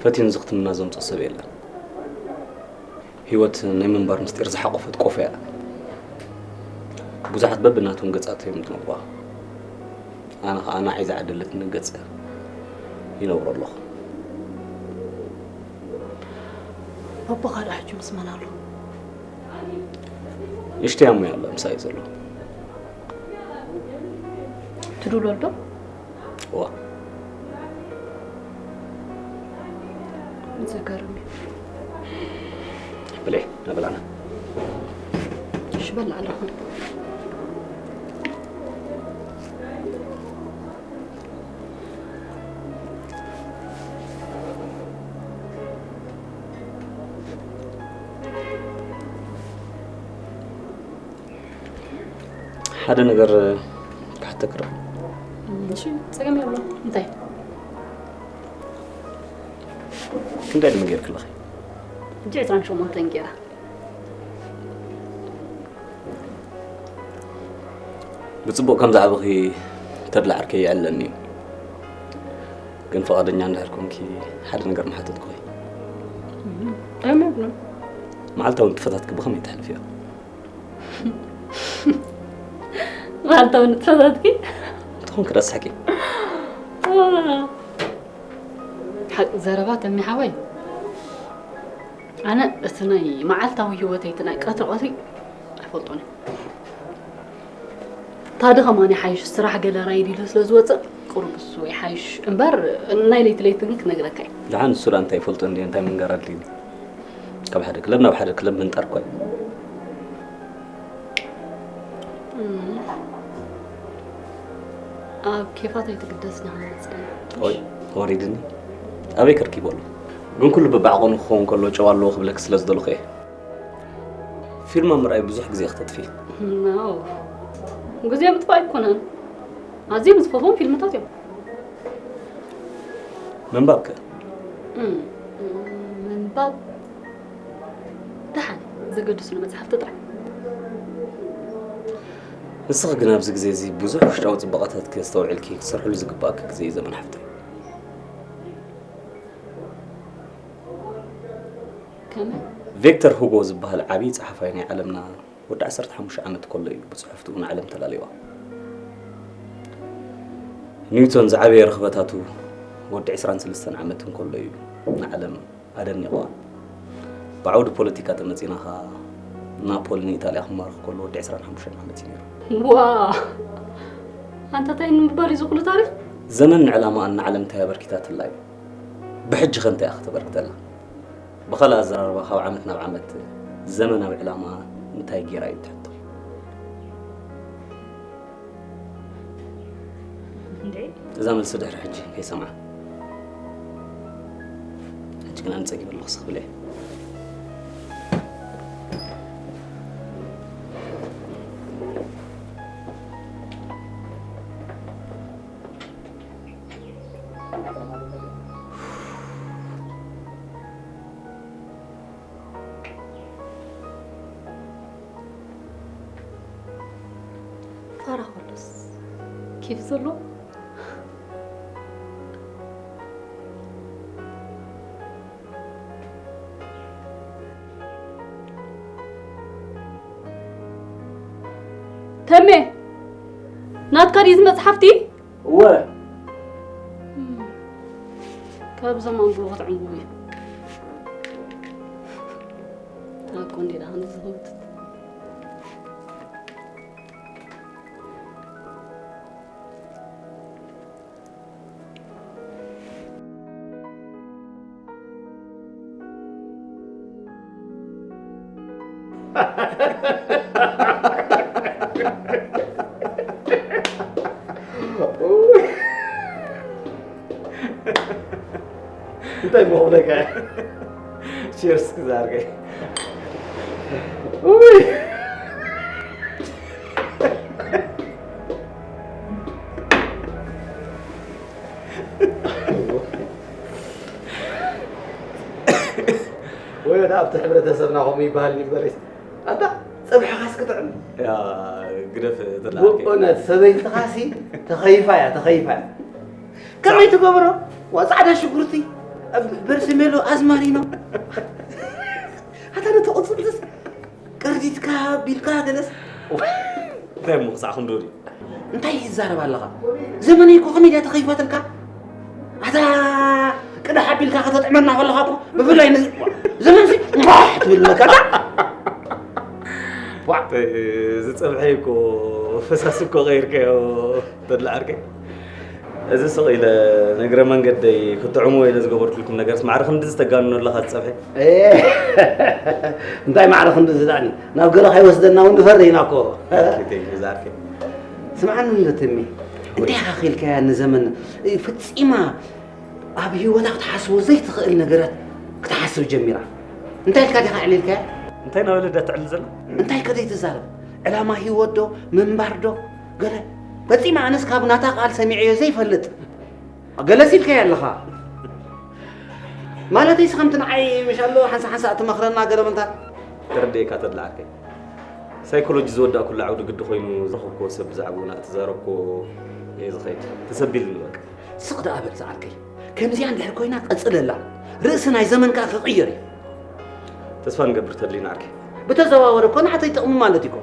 ፈትዩ ንዝኽትምና ዘምፅኦ ሰብ የለን ህይወት ናይ ምንባር ምስጢር ዝሓቆፈት ቆፎ እያ ብዙሓት በብናቶም ገፃት እዮም ዝነብሩዋ ኣነ ከዓ ንዓይ ዝዓደለትኒ ገፀ ይነብሮ ኣለኹ ኣቦኻ ደኣ ሕጂ ምስ መን ኣሎ ንእሽተይ ኣሞይ ኣሎ ምሳይ ዘሎ ትድውለሉ ዶ እዋ ዘገርም እዩ ብለ ናበላና እሺ በል ኣለኹ ሓደ ነገር ክሓተክረ እሺ ፀገም የብሎ እንታይ ክንደይ ዕድመ ጌርክለኺ ሕጂ ዕስራን ሸሞንተን ገይራ ብፅቡቕ ከም ዝዓበኺ ተድላ ዓርከይ ይዕለኒ እዩ ግን ፈቓደኛ እንድሕር ኮንኪ ሓደ ነገር ምሓተትኩኺ ጠሚ ብሎ መዓልታዊ ንጥፈታትኪ ብኸመይ ተሕልፍዮ መዓልታዊ ንጥፈታትኪ ትኾንኪ ረሳሕኪ ሓቂ ዘረባ ተሚሓወይ ኣነ እቲ ናይ መዓልታዊ ህይወተይ እቲ ናይ ቀትሪ ቀትሪ ኣይፈልጦን ታዲ ከማን ይሓይሽ ስራሕ ገለ ራይድ ኢሉ ስለ ዝወፅእ ቁሩብ እሱ ይሓይሽ እምበር ናይ ለይቲ ለይቲ ግን ክነግረካ እዩ ደሓን እሱ ዳ እንታይ ይፈልጦ እንዲ እንታይ ምንጋር ኣድልዩኒ ካብ ሓደ ክለብ ናብ ሓደ ክለብ ምንጣር እኳ እዩ ኣብ ኬፋት ኣይትግደስ ንክመፅእ ኦይ ወሪድኒ ኣበይ ከርኪቦ ኣሎ ግን ኩሉ በብዓቐኑ ክኸውን ከሎ ጨዋ ኣለዎ ክብለኪ ስለ ዝደለኹ እየ ፊልማ ምርኣይ ብዙሕ ግዜ ክተጥፊ ግዜ ምጥፋእ ኣይኮነን ኣዝዮም ዝፈትዎም ፊልምታት እዮም ምንባብ ከ? ምንባብ ደሓን፣ ዘገድሱኒ መጽሓፍቲ ጥራሕ። ንስኺ ግን ኣብዚ ግዜ እዚ ብዙሕ ውሽጣዊ ጽባቐታት ከስተውዕልኪ ክትሰርሕሉ ዝግባእኪ ግዜ እዩ ዘመን ሓፍተይ። ከመይ? ቪክተር ሁጎ ዝበሃል ዓብዪ ጸሓፋይ ናይ ዓለምና ወዲ ዓሰርተ ሓሙሽተ ዓመት ከሎ እዩ ብጽሑፍትኡ ንዓለም ተላልይዋ። ኒውቶን ዝዓበየ ርኽበታቱ ወዲ ዕስራን ሰለስተን ዓመት እንከሎ እዩ ንዓለም ኣደኒቕዋ። ብዓውዲ ፖለቲካ ተመጺና ኸኣ ናፖሊ ንኢጣልያ ክማርኽ ከሎ ወዲ ዕስራን ሓሙሽተን ዓመት እዩ ነይሩ። ዋ፣ ኣንታ እንታይ ንምባል እዩ ዝኹሉ ታሪኽ? ዘመን ንዕላማኣን ንዓለም እንታይ ኣበርኪታትላ እዩ? ብሕጂ ኸ እንታይ እያ ከተበርክተላ? ብኻልእ ኣዘራርባ ካብ ዓመት ናብ ዓመት ዘመን ኣብ ዕላማ እንታይ ገይራ እዩ ትሕቶ? እንዴ? እዛ መልሲ ድሕሪ ሕጂ ከይሰምዓ። ሕጂ ግን ኣነ ጸጊበ ኣለኹ፣ ስኽ ብለ። ፋራ ከሎስ ኬፍ ዘሎ። ተሜ፣ ናትካ ድዩ እዚ መጽሓፍቲ? እወ። ካብ ዘማን ብሎ ክትዕንጉ እዩ። ታኮ እንዴ ዳህን ዝኸውት። እንታይ ምኾነካ? ቺርስ ክዛርገ። ወይ ወደ ኣብቲ ሕብረተሰብና ከምኡ ይበሃል እዩ ዝበለስ ኣታ ጸብሕኻስ ክጥዕም ያ ግደፍ ተላልከ ብእውነት ሰበይትኻሲ ተኸይፋ እያ ተኸይፋ እያ ከመይ ትገብሮ ዋ ጻዕዳ ሽጉርቲ በርሲሜሎ ኣዝማሪኖ ኣታ ነቲ ቁጽልትስ ቅርዲትካ ቢልካ ገለስ እንታይ ምኽሳዕኹም ዶ ድዩ እንታይ ይዛረብ ኣለኻ ዘመነይ እኮ ከመይ ድያ ተኸይፋትልካ ኣታ ቅዳሕ ኣቢልካ ከተጥዕመና ከለኻ እኮ ብፍላይ ዘመንሲ ትብል ኣለካ ዝፀብሐ እኮ ፈሳሲ እኮ ቀይርካዮ ተድላ ዓርከይ እዚ ስቕ ኢለ ንእግረ መንገደይ ክትጥዕምዎ ኢለ ዝገበርኩልኩም ነገርስ ማዕረ ክንድዚ ተጋንኖ ኣለኻ ዝፀብሐ እንታይ ማዕረ ክንድዚ ዳኒ ናብ ገለ ከይወስደና እውን ንፈሪ ኢና እኮ ዛርፌ ስምዓኒ እንዶ ተሜ እንታይ ኢኻ ኺልካያ ንዘመን ፈጺማ ኣብ ህይወታ ክትሓስቦ ዘይትኽእል ነገራት ክትሓስብ ጀሚራ እንታይ ኢልካ ዲኻ ዕሊልካያ እንታይ ናበለ ዳ ትዕልል ዘላ እንታይ ከደይ ትዛረብ ዕላማ ህይወት ዶ ምንባር ዶ ገለ ፈጺማ ኣነስ ካብ ናታ ቃል ሰሚዐዮ ዘይፈልጥ ገለስ ኢልካያ ኣለኻ ማለተይስ ከምቲ ንዓይ ምሻሎ ሓንሳ ሓንሳ እትመኽረና ገለ ምንታት ተረድኤካ ተድላ ዓርከይ ሳይኮሎጂ ዝወዳእኩሉ ዓውዲ ግዲ ኮይኑ ዝረኸብክዎ ሰብ ብዛዕባኡ እናተዛረብክዎ እየ ዝኸይድ ተሰቢልኒ በቃ ስቕ ደኣ በል ዝዓርከይ ከምዚኣ እንድሕር ኮይና ቀጽለላ ርእሲ ናይ ዘመን ከኣ ክቕየር እዩ ተስፋ ንገብር ተድሊና ዓርከይ ብተዘዋወረ እኮ ንዓተይ ጥቕሚ ማለት እዩ እኮ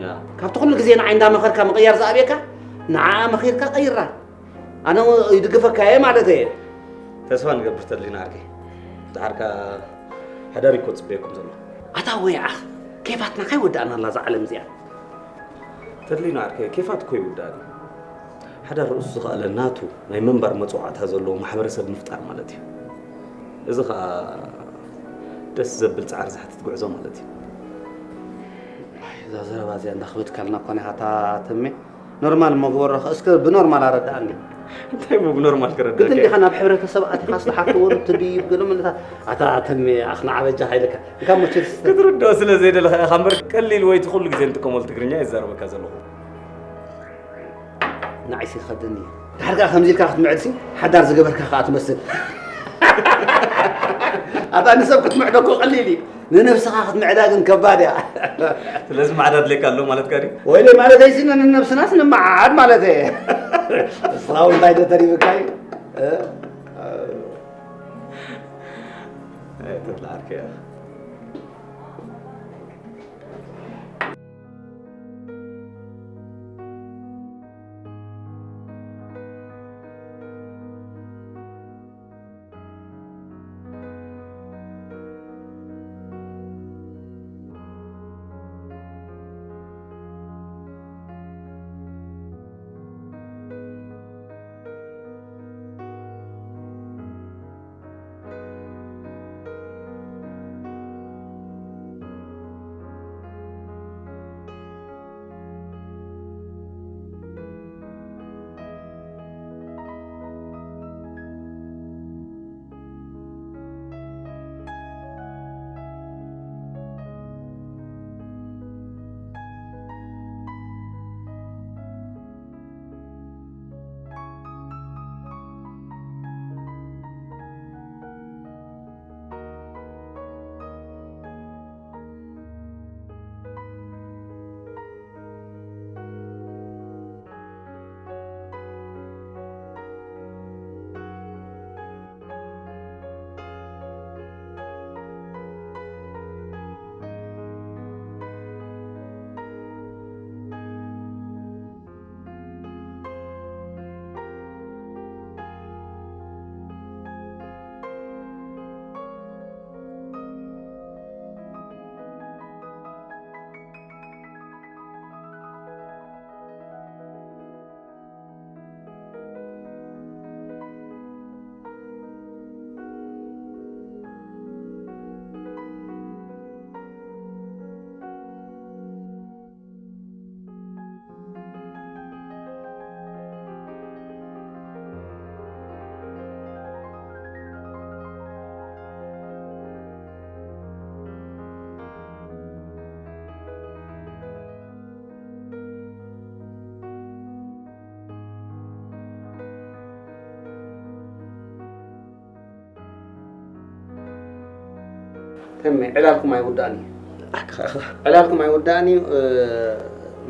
ያ ካብቲ ኩሉ ግዜ ንዓይ እንዳመኸርካ ምቕያር ዝኣብየካ ንዓኣ መኺርካ ቀይራ ኣነ ይድግፈካ እየ ማለት እየ ተስፋ ንገብር ተድሊና ዓርከይ ደሓርካ ሓዳር እኮ ጽበየኩም ዘሎ ኣታ ወይ ዓኽ ኬፋትና ከይወዳእና ኣላ እዛ ዓለም እዚኣ ተድሊና ዓርከይ ኬፋት እኮ ይውዳእን ሓዳር ርእሱ ዝኸኣለ ናቱ ናይ ምንባር መጽዋዕታ ዘለዎ ማሕበረሰብ ምፍጣር ማለት እዩ እዚ ኸኣ ደስ ዘብል ጻዕሪ ዝሓትት ጉዕዞ ማለት እዩ እዛ ዘረባ እዚኣ እንዳኽበድካልና እኮ ናይ ሃታ ተሜ ኖርማል እሞ ግበሮ እስከ ብኖርማል ኣረዳእኒ እንታይ ሞ ብኖርማል ክረዳእ ግድ እንዲኻ ናብ ሕብረተሰብ ኣቲኻ ስለ ሓፍትዎ ትድይብ ገለ ምልታት ኣታ ተሜ ኣኽና ዓበጃ ሃይልካ እንካ ሞ ችርስ ክትርድኦ ስለ ዘይደለኻ ኢኻ እምበር ቀሊል ወይ ትኹሉ ግዜ እንጥቀመሉ ትግርኛ ይዛረበካ ዘለኹ ንዓይሲ ይኸብደኒ እዩ ድሓር ከኣ ከምዚ ኢልካ ክትምዕድሲ ሓዳር ዝገበርካ ከኣ ትመስል። ኣታ ንሰብ ክትምዕዶ እኮ ቀሊል እዩ፣ ንነብስኻ ክትምዕዳ ግን ከባድ እያ። ስለዚ ማዕዳ ኣድልየካ ኣሎ ማለትካ ድዩ? ወይለይ ማለተይሲ ንነብስናስ ንመዓዓድ ማለት እየ። ንስኻ እውን እንታይ ዶ ተሪፍካ እዩ? እ? ተድላ ዓርከይ። ተሜ፣ ዕላልኩም ኣይውዳእን እዩ። ዕላልኩም ኣይውዳእን እዩ። እ፣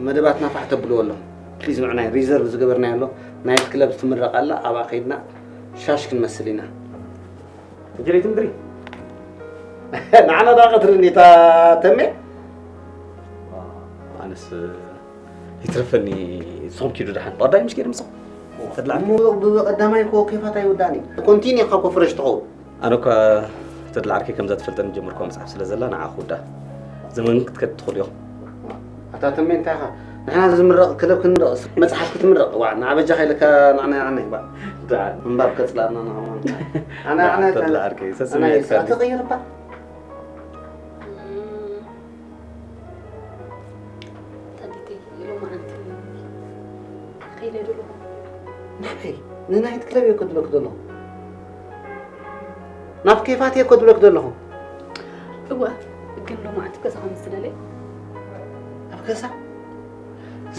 መደባትና ፋሕ ተብልዎ ኣለኹም። ፕሊዝ፣ ንዑ ናይ ሪዘርቭ ዝገበርናዮ ኣሎ። ናይት ክለብ ትምረቕ ኣላ፣ ኣብኣ ከይድና ሻሽ ክንመስል ኢና። እንጀለይ ትምድሪ? ንዓና ዳ ቀትሪ እንዲታ ተሜ? ኣነስ ይትረፈኒ። ንስኹም ኪዱ ደሓን። ብቐዳይ ምሽ ከይደ ምሳኹም? ተድላ ዓርከይ። እሞ ብ-፣ ብቐዳማይ እኮ ኬፋት ኣይውዳእን እዩ። ኮንቲኒ ኢኻ እኮ ፍረሽ ትኸውን። ኣነ እኳ ተድላ ዓርከይ ከምዛ ትፈልጠኒ ጀምርኳ መጽሓፍ ስለ ዘላ ንዓ ክውዳ። ዘመን ክትከድ ትኽእሉ ኢኹም። ኣታ ተሜ እንታይ ኢኻ? ንሕና ዝምረቕ ክለብ ክንምረቕ፣ መጽሓፍ ክትምረቕ። ዋ፣ ንዓ በጃኻ ኢለካ ንዓና፣ ንዓና ይባ። ደሓን። ምንባብ ከጽላእና ንኸማን። ኣነ፣ ኣነ፣ ተድላ ዓርከይ፣ ሰስምዒ ኣነ እካ። ኣትቕይር እባ። እም፣ ተዲተይ፣ ሎማዓንቲ ከይደ ዶ ኣለኹ? ናበይ? ንናይት ክለብ እየ ከድለክ ዘለኹ። ናብ ኬፋት እየ ከድለክ ዘለኹ። እወ፣ ግን ሎማዓንቲ ገዛኻ ምስ ትደለይ። ኣብ ገዛ?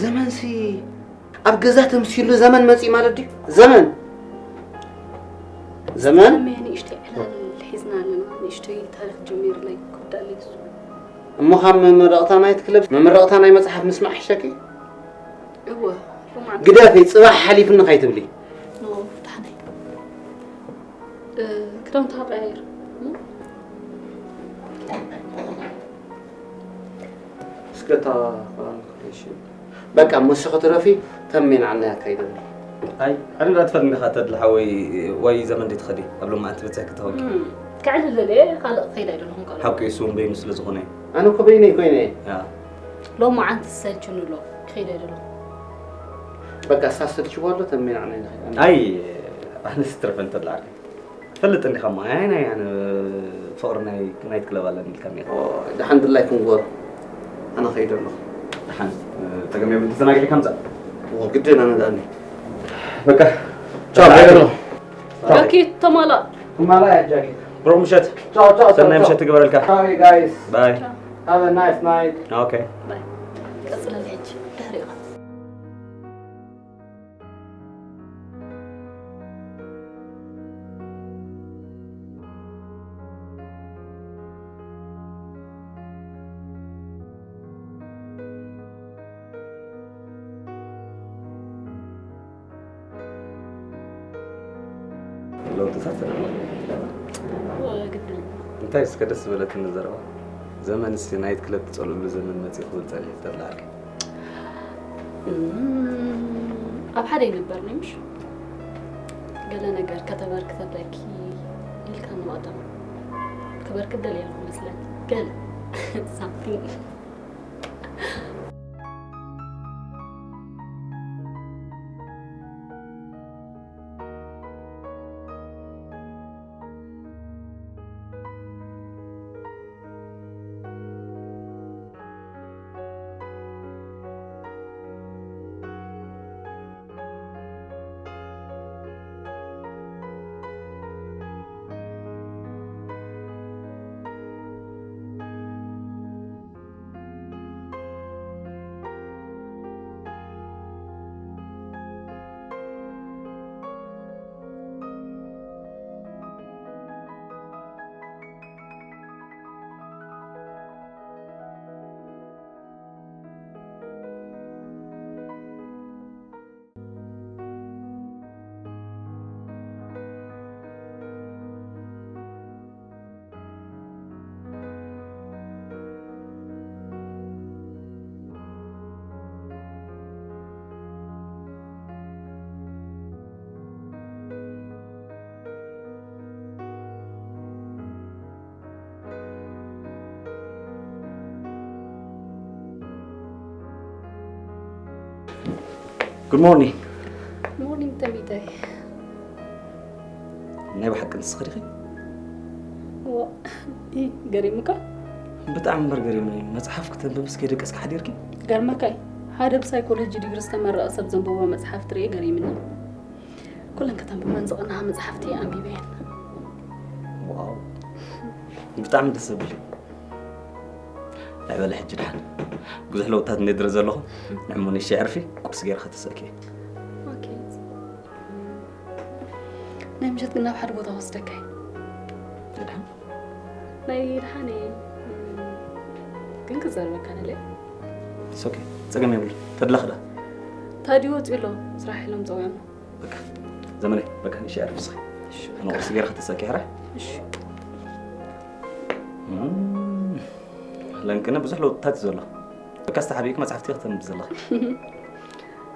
ዘመንሲ ኣብ ገዛ ተምሲሉ ዘመን መጺእ ማለት ድዩ? ዘመን። ዘመን? ተሜ፣ ንእሽተይ ዕላል ሒዝና ኣለና። ንእሽተይ ታሪኽ ጀሚርለይ ክውዳእለይ እሱ። እሞ ካብ መመረቕታ ናይት ክለብ፣ መመረቕታ ናይ መጽሓፍ ምስማዕ ይሕሸኪ? እወ፣ ሎማዓንቲ ግደፊ፣ ጽባሕ ሓሊፍኒ ከይትብሊ። ኖ፣ ደሓነይ። እ፣ ክዳውንትኻ ቀያይር። እም? እስከ እታ ክዳን ክልሽ። በቃ፣ እሞ እስኺ ክትረፊ፣ ተሜ ንዓና ያካይደኒ። ኣይ፣ ዕልል ኣትፈል እንዲኻ ተድላ ሓወይ፣ ወይ ዘመን ዲትኸዲ፣ ኣብ ሎማዓንቲ በጺሕኪ ተኾንኪ። እም፣ ከዕልል እየ፣ ካልእ ክኸይድ ኣይደለኹን ካልእ። ሓቂ እሱ እውን በይኑ ስለ ዝኾነ። ኣነ እኮ በይነይ ኮይነ እየ። ያ። ሎማዓንቲ ዝሰልችኒ ኣሎ፣ ክኸይድ ኣይደለኹን። በቃ፣ እሳ ሰልችዋ ኣሎ፣ ተሜ ንዓና ይንኸይድ። ኣይ፣ ኣነስ ትረፈን ተድላ ዓርከይ። ትፈልጥ እንዲኻ እሞ፣ ኣይ፣ ናይ ኣነ ፍቕሪ ናይ ናይት ክለብ ኣለኒ ኢልካ እኒኻ። ኦ፣ ደሓን ድላይ ክንጎር። ኣነ ኸይደ ኣለኹ። ደሓን፣ ጸገም የብሉን፣ ተዘናጊዕካ ምጻእ። ኦ፣ ግድን ኣነ ደኣኒ። በቃ። ቻው፣ ቻው። ጃኬት ተማላእ። ተማላእ እያ ጃኬት። ብሩኽ ምሸት። ቻው፣ ቻው፣ ቻው፣ ሰናይ ቻው። ምሸት ትግበረልካ። Sorry, guys. ባይ። Have a nice night. ኦኬ። ባይ። ቀጽለኒ ሕጂ፣ ድሕሪኡ። ለውጥታት ኣለዎ። ግድን እንታይ እስከ ደስ ዝበለትኒ ዘረባ? ዘመንስ ናይት ክለብ ትጸልእሉ ዘመን መጺኡ ክብል ጸኒሑ ተላዓል። ኣብ ሓደ ይንበርኒ ምሽ? ገለ ነገር ከተበርክተለኪ ኢልካ ንቐደም ክበርክት ደልየ ኣለኹ መስለኒ። ገለ ሳምቲንግ። Good morning. Morning ተሚታይ። ናይ ብሓቂ ንስኺ ዲኺ? ዋ፣ ኢ፣ ገሪሙካ? ብጣዕሚ እምበር ገሪሙኒ። መጽሓፍ ክተንብብስ ከይደቀስኪ ሓዲርኪ? ገርመካ እዩ። ሓደ ብሳይኮሎጂ ዲግሪ ዝተመረቐ ሰብ ዘንብቦ መጽሓፍ ትርእየ ገሪምኒ። ኩለን ከተንብበን ዝቐናሃ መጽሓፍቲ ኣንቢበየን። ዋው፣ ብጣዕሚ ደስ ዘብል እዩ። ናይ በለ ሕጂ ድሓን ብዙሕ ለውጥታት እንደ ድረ ዘለኹ ንዕሙኒ ሽዕርፊ ቁርሲ ገይረ ከተሰኪ። ኦኬ። ናይ ምሸት ግን ናብ ሓደ ቦታ ወስደካ እዩ። ድሓን ናይ ድሓን እየ። ግን ክዛረበካ ነለ። ኦኬ፣ ጸገም የብሉ። ተድላ ክዳ ታዲ ወፂኡ ኣሎ። ስራሕ ኢሎም ፀውዮም። በቃ ዘመነ፣ በቃ ንሽዕርፊ እስኺ። እሺ፣ ኣነ ቁርሲ ገይረ ከተሰኪ ሕራይ። እሺ። ለንቅነ ብዙሕ ለውጥታት እዩ ዘሎ። በቃ ዝተሓቢእክ መጽሓፍቲ ከተንብብ ዘለኻ።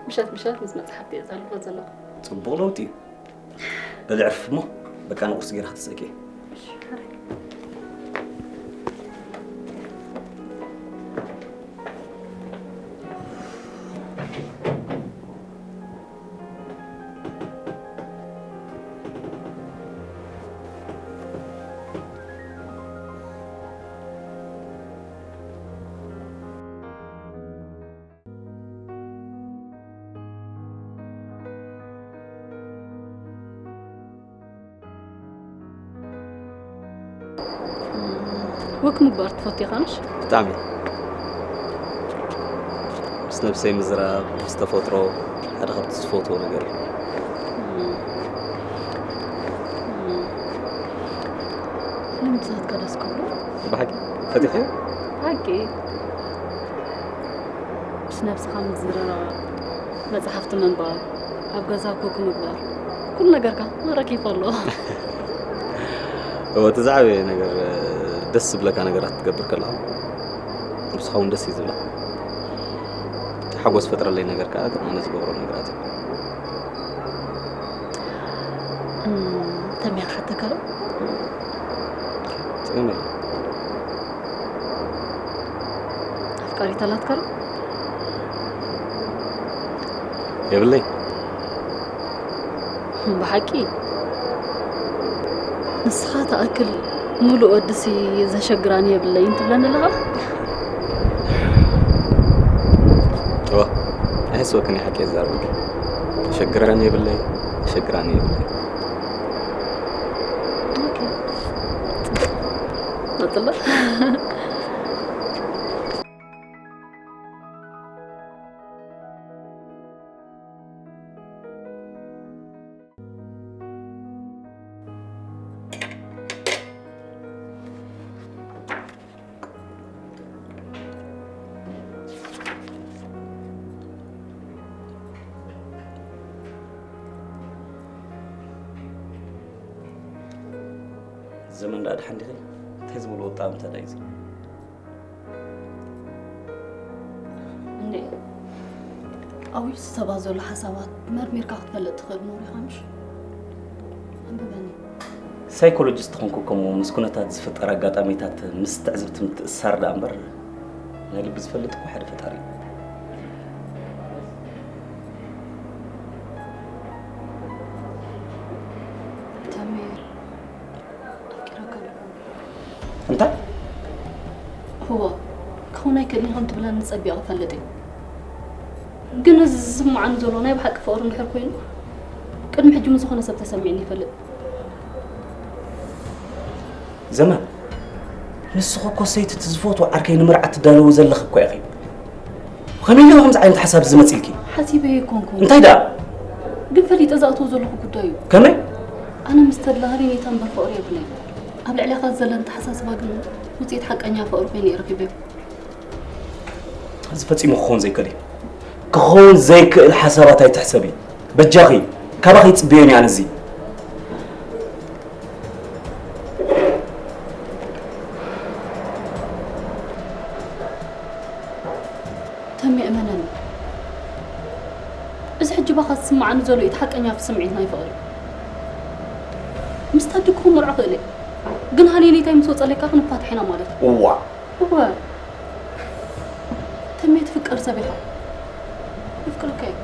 ምሸት ምሸት ምስ መጽሓፍቲ እየ ዘሕልፎ ዘለኹ። ጽቡቕ ለውጢ እዩ። በሊ ዕርፍ እሞ በቃ ንቁርሲ ገይረ ከተሰኪ። ወክ ምግባር ትፈቱ ኢኻንሽ? ብጣዕሚ ምስ ነብሰይ ምዝራብ፣ ምስ ተፈጥሮ ሓደ ካብቲ ዝፈትዎ ነገር እዩ። ንምሳትካ ደስ ክብሎ። ብሓቂ ፈቲኽዮ? ሓቂ ምስ ነብስኻ ምዝርራብ፣ መጽሓፍቲ ምንባብ፣ ኣብ ገዛ ኩክ ምግባር፣ ኩሉ ነገርካ ማራኪ ይኸሎ። እወ፣ እቲ ዝዓበየ ነገር ደስ ዝብለካ ነገራት ክትገብር ከለኻ ንስኻ እውን ደስ እዩ ዝብላ። ሓጎስ ፈጥረለይ ነገር ከዓ ግን ኣነ ዝገብሮ ነገራት እዩ። ተሚያ ክሓተካ ዶ? ጸገም የለን። ኣፍቃሪት ኣላትካ ዶ? የብለይ። ብሓቂ ንስኻ ትኣክል ሙሉእ ወድሲ ዘሸግራኒ የብለይን ትብለኒ ኣለኻ? እዋ፣ ኣይሕስበክን እየ ሓቂ እየ ዝዛረበኪ። ዘሸግራኒ የብለይ፣ ዘሸግራኒ የብለይ። ኦኬ። ጽቡቕ። ቀጽሎ። ዘመን ደኣ ድሓን ዲኺ? እንታይ ዝብልዎ ኣጠማምታ ደኣ እዩ እዚ? እንዴ ኣብ ውሽጢ ሰባት ዘሎ ሓሳባት መርሚርካ ክትፈልጥ ትኽእል ኖር ኢኻ ምሽ? ኣንብበኒ። ሳይኮሎጂስት ኾንኩ ከምኡ ምስ ኩነታት ዝፍጠር ኣጋጣሚታት ምስ ትዕዝብቲ ምትእስሳር ደኣ እምበር ናይ ልቢ ዝፈልጥ እኮ ሓደ ፈጣሪ እዩ። ተሜ ኣፍቂረካ ኣለኹ። እንታይ? እወ ክኸውን ኣይክእልን ኢኹም ትብለኒ ጸቢቐ እፈልጥ እየ። ግን እዚ ዝስምዓኒ ዘሎ ናይ ብሓቂ ፍቕሪ እንድሕር ኮይኑ ቅድሚ ሕጂ ምስ ዝኾነ ሰብ ተሰሚዕኒ ይፈልጥ። ዘመን ንስኺ እኮ ሰይቲ እቲ ዝፈትዎ ዓርከይ ንምርዓት ትዳለዊ ዘለኺ እኮ ኢኺ። ከመይ ኢሉ ከምዚ ዓይነት ሓሳብ ዝመጽልኪ? ሓሲበ ኣይኮንኩን። እንታይ ደኣ? ግን ፈሊጠ ዝኣትዎ ዘለኹ ጉዳይ እዩ። ከመይ? ኣነ ምስ ተድላ ሃሪኔታ እምበር ፍቕሪ የብለይ። ኣብ ልዕሊኻ ዘለኒ ተሓሳስባ ግን ውፅኢት ሓቀኛ ፍቕሪ ኮይኑ እዩ ረኺበዮ። እዚ ፈጺሙ ክኸውን ዘይክእል እዩ። ክኸውን ዘይክእል ሓሳባት ኣይትሕሰቢ። በጃኺ፣ ካባኺ ይጽበዮን እየ ኣነ እዚ። ተሜ እመነኒ፣ እዚ ሕጂ ባኻ ዝስምዓኒ ዘሎ እቲ ሓቀኛ ስምዒት ናይ ፍቕሪ። ምስታ ድኩ ክምርዖ ክእል እየ፣ ግን ሃኔኔታይ ምስ ወጸለይካ ክንፋታሕ ኢና ማለት እዩ። እዋ እወ ተሜ ትፍቀር ሰብ ኢኻ። የፍቅረካ እየ።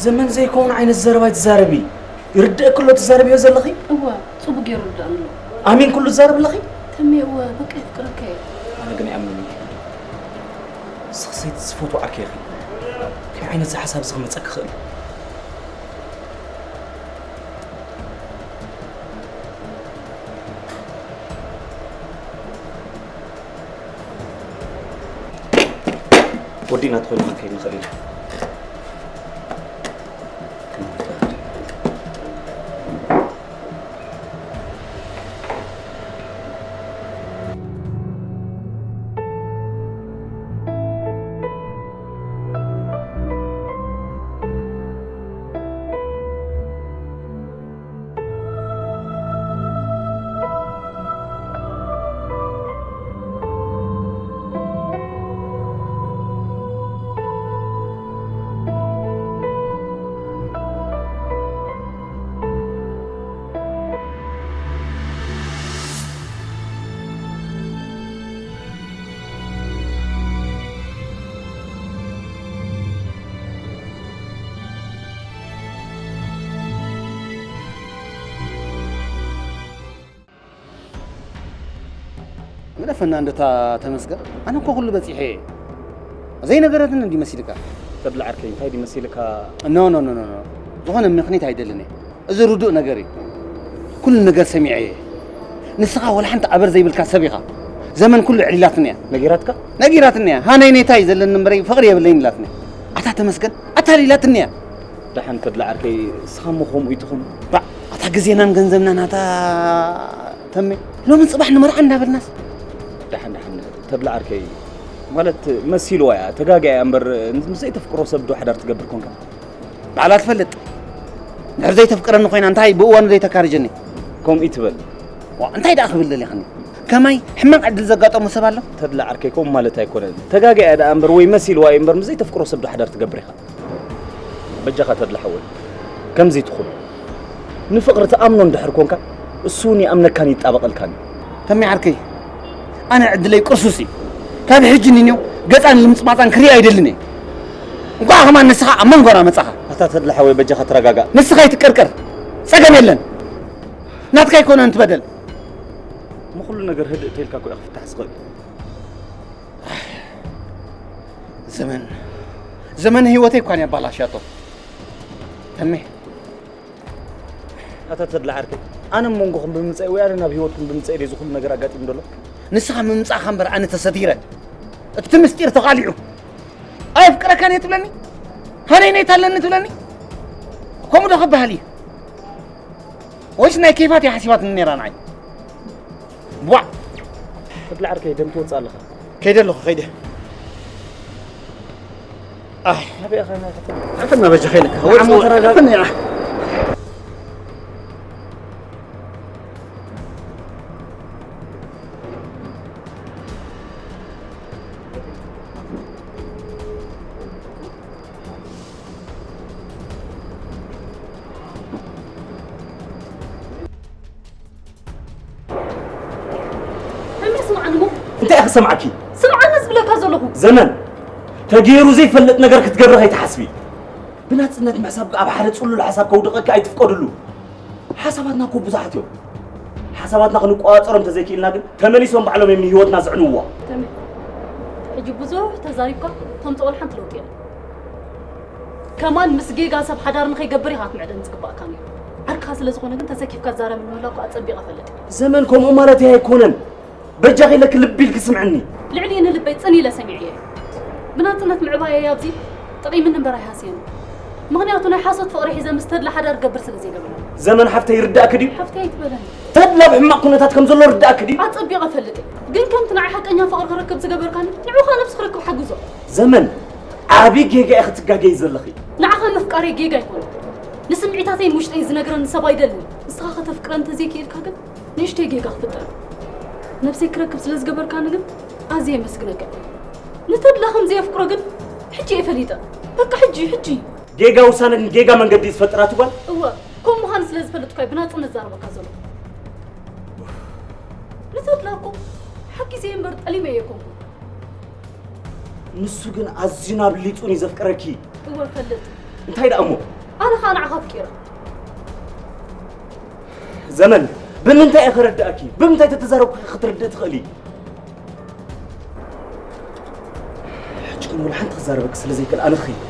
ዘመን ዘይከውን ዓይነት ዘረባ ኣይትዛረቢ። ይርድእክ ኣሎ ትዛረብዮ ዘለኺ? እወ ጽቡቅ ገይሩ ይርድኣኒ ኣሎ። ኣሚንክሉ ትዛረቢ ኣለኺ? ተሜ እወ በቃ የፍቅረካ እየ። ኣነ ግን ኣይኣምንን እየ። ንስኺ ሰይቲ ዝፈትዎ ዓርከይ ኢኺ። ከመይ ዓይነት እዚ ሓሳብ እዚ ክመጸኪ ይኽእል? ወዲእና ተኾይኑ ክንከይድ ንኽእል ኢና። ግደፈና እንደታ ተመስገን፣ ኣነ እኮ ኩሉ በጺሐ እየ። ዘይነገረትኒ እንዲ መሲልካ? ተድላ ዓርከይ፣ እንታይ ድዩ መሲልካ? ኖ፣ ኖ፣ ኖ፣ ኖ፣ ኖ። ዝኾነ ምኽኒት ኣይደልን እየ። እዚ ርዱእ ነገር እዩ። ኩሉ ነገር ሰሚዐ እየ። ንስኻ ወላ ሓንቲ ኣበር ዘይብልካ ሰብ ኢኻ። ዘመን ኩሉ ዕሊላትኒ እያ። ነጊራትካ? ነጊራትኒ እያ። ሃነይ ኔታይ ዘለኒ እምበረይ ፍቕሪ የብለይን ኢላትኒ እያ። ኣታ ተመስገን፣ ኣታሊላትኒ እያ። ደሓን ተድላ ዓርከይ፣ እስኻ እሞ ከምኡ ይትኹን። ባዕ፣ ኣታ ግዜናን ገንዘብናን ኣታ ተሜ፣ ሎምን ጽባሕ ንመርዓ እንዳበልናስ። ደሓን ደሓን ተድላ ዓርከይ፣ ማለት መሲልዋ እያ፣ ተጋግያ እያ እምበር፣ ምስ ዘይተፍቅሮ ሰብ ዶ ሓዳር ትገብር ኮንካ? ባዕላ ትፈልጥ። እንድሕር ዘይተፍቅረኒ ኮይና እንታይ ብእዋኑ ዘይተካርጀኒ? ከምኡ ይትበል። ዋ፣ እንታይ ደኣ ክብል ደሊኻኒ? ከማይ ሕማቕ ዕድል ዘጋጠሞ ሰብ ኣሎ? ተድላ ዓርከይ፣ ከምኡ ማለት ኣይኮነን። ተጋግያ እያ ደኣ እምበር ወይ መሲልዋ እዩ እምበር፣ ምስ ዘይተፍቅሮ ሰብ ዶ ሓዳር ትገብር ኢኻ? በጃኻ ተድላ ሓወይ፣ ከምዚ ትኹን። ንፍቕሪ ትኣምኖ እንድሕር ኮንካ፣ እሱ እውን ይኣምነካን ይጣበቐልካን እዩ። ተሜ ዓርከይ፣ ኣነ ዕድለይ ቅርሱስ እዩ። ካብ ሕጂ ንኔው ገጻን ልምጽማጻን ክርኢ ኣይደልን እየ። እንኳዕ ከማን ንስኻ ኣብ መንጎና መጻኻ። ኣታ ተድላ ሓወይ፣ በጃኻ ተረጋጋእ። ንስኻ ኣይትቀርቀር፣ ጸገም የለን። ናትካ ኣይኮነን እቲ በደል። እሞ ኩሉ ነገር ህድእ ተይልካ እኮ እዩ ክፍታሕ ዝኽእል። ዘመን፣ ዘመን ህይወተይ እኳ እያ ኣባላሽያቶ። ተሜ። ኣታ ተድላ ዓርከይ፣ ኣነ ኣብ መንጎኹም ብምምጻእ ወይ ኣነ ናብ ህይወትኩም ብምምጻእ ድዩ እዚ ኩሉ ነገር ኣጋጢሙ ዘሎ? ንስኻ ምምጻእካ እምበር ኣነ ተሰቲረ። እቲ ምስጢር ተቓሊዑ። ኣየፍቅረካን እየ ትብለኒ? ሃነይ ኔታ ኣለኒ ትብለኒ? ከምኡ ዶ ክበሃል እዩ? ወይስ ናይ ኬፋት እያ ሓሲባትኒ ነይራ ንዓይ? ቧዕ! ተድላ ዓርከይ፣ ደም ትወጽእ ኣለኻ። ከይደ ኣለኹ፣ ከይደ። ኣይ፣ ናበይ ኢኻ ናይኻ? ኣንተ ናበይ ኢኻ ኢለካ? ዓሞ ተረጋጋ። ኣንተ ያ። ሰምዓኪ። ስምዓኒ ዝብለካ ዘለኹ። ዘመን፣ ተገይሩ ዘይፈልጥ ነገር ክትገብሪ ከይትሓስቢ። ብናጽነት ምሕሳብ ኣብ ሓደ ጽሉል ሓሳብ ከውድቐኪ ኣይትፍቀድሉ። ሓሳባትና እኮ ብዙሓት እዮም። ሓሳባትና ክንቆጻጸሮም እንተዘይክኢልና ግን ተመሊሶም ባዕሎም እዮም ንህይወትና ዝዕንውዋ። ተመ-፣ ሕጂ ብዙሕ ተዛሪብካ፣ እቶም ተቆል ሓንቲ ለውጢ የለን። ከማን ምስ ጌጋ ሰብ ሓዳር ንኸይገብር ኢኻ ክትምዕደን ዝግባእካ ነይሩ። ዓርክኻ ስለ ዝኾነ ግን ተሰኪፍካ ትዛረበኒ ምህላውካ ኣጸቢቐ እፈልጥ። ዘመን ከምኡ ማለተይ ኣይኮነን። በጃኺ ኢለኪ ልቢ ኢልኪ ስምዕኒ። ልዕሊ ንልበይ ጽን ኢለ ሰሚዐየ። ብናጽነት ምዕባየይ ኣብዚ ጠቒምኒ እምበር ኣይሃስየኒ። ምኽንያቱ ናይ ሓሶት ፍቕሪ ሒዘ ምስ ተድላ ሓዳር ክገብር ስለ ዘይደለኹ። ዘመን ሓፍተይ ይርዳእኪ ድዩ? ሓፍተይ ኣይትበለኒ። ተድላ ኣብ ሕማቕ ኩነታት ከም ዘሎ ርዳእኪ ድዩ? ኣጸቢቐ እፈልጥ እየ። ግን ከምቲ ንዓይ ሓቀኛ ፍቕሪ ክረክብ ዝገበርካኒ ንዑኻ ነብሱ ክረክብ ሓግዞ። ዘመን ዓቢ ጌጋ ኢኺ ትጋገዪ ዘለኺ። ንዓኻ ምፍቃረይ ጌጋ ኣይኮነን። ንስምዒታተይን ውሽጠይን ዝነግረኒ ሰብ ኣይደልን። ንስኻ ከተፍቅረኒ እንተዘይክኢልካ ግን ንእሽተይ ጌጋ ክፍጠር። ነብሰይ ክረክብ ስለ ዝገበርካኒ ግን ኣዝየ የመስግነካ። ንተድላ ከም ዘየፍቅሮ ግን ሕጂ እየ ፈሊጠ። በቃ ሕጂ፣ ሕጂ። ጌጋ ውሳነ ግን ጌጋ መንገዲ እዩ ዝፈጥር ኣቲ ጓል። እወ፣ ከም ምዃኑ ስለ ዝፈልጥኩ እየ ብናጽነት ዛረበካ ዘለኹ። ንተድላ እኮ ሓጊዘ እምበር ጠሊመ እየ ኮንኩ። ንሱ ግን ኣዝዩን ኣብሊጹን እዩ ዘፍቅረኪ። እወ፣ እፈልጥ። እንታይ ደኣ እሞ? ኣነ ኸኣ ንዓኻ ኣፍቂረ። ዘመን፣ ብምንታይ እየ ክረድኣኪ? ብምንታይ ተተዛረብኩ ክትርድእ ትኽእሊ? ሕጂ ግን ወላ ሓንቲ ክዛረበኪ ስለ ዘይክእል ኣነ ክኸይድ።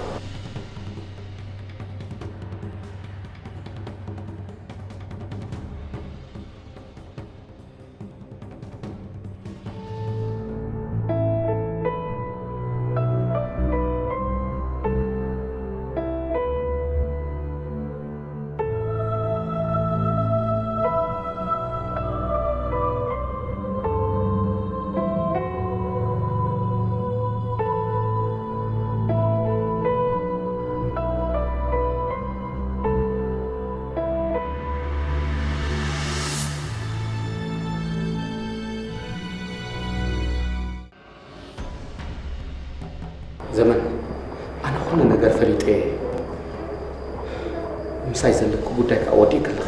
ዘመን፣ ኣነ ኩሉ ነገር ፈሊጠ እየ። ምሳይ ዘለኪ ጉዳይ ከኣ ወዲእኪ ኣለኺ።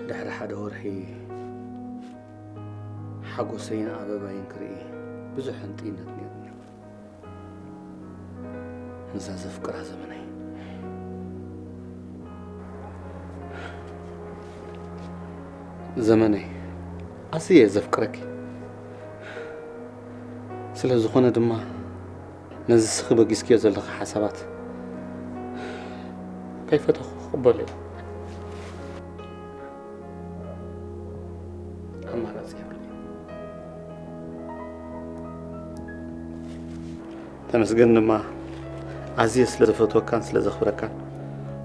ድሕሪ ሓደ ወርሒ ሓጎሰይን ኣበባይን ክርኢ ብዙሕ ህንጥይነት ነይሩኒ። ነዛ ዘፍቅራ ዘመነይ። ዘመነይ፣ ኣዝየ ዘፍቅረኪ። ስለ ዝኾነ ድማ ነዚ ስኺ በጊስክዮ ዘለኺ ሓሳባት ከይፈተኹ ክቕበሎ እየ። ኣማራጺ የብሉን። ተመስገን ድማ ኣዝየ ስለ ዝፈትወካን ስለ ዘኽብረካን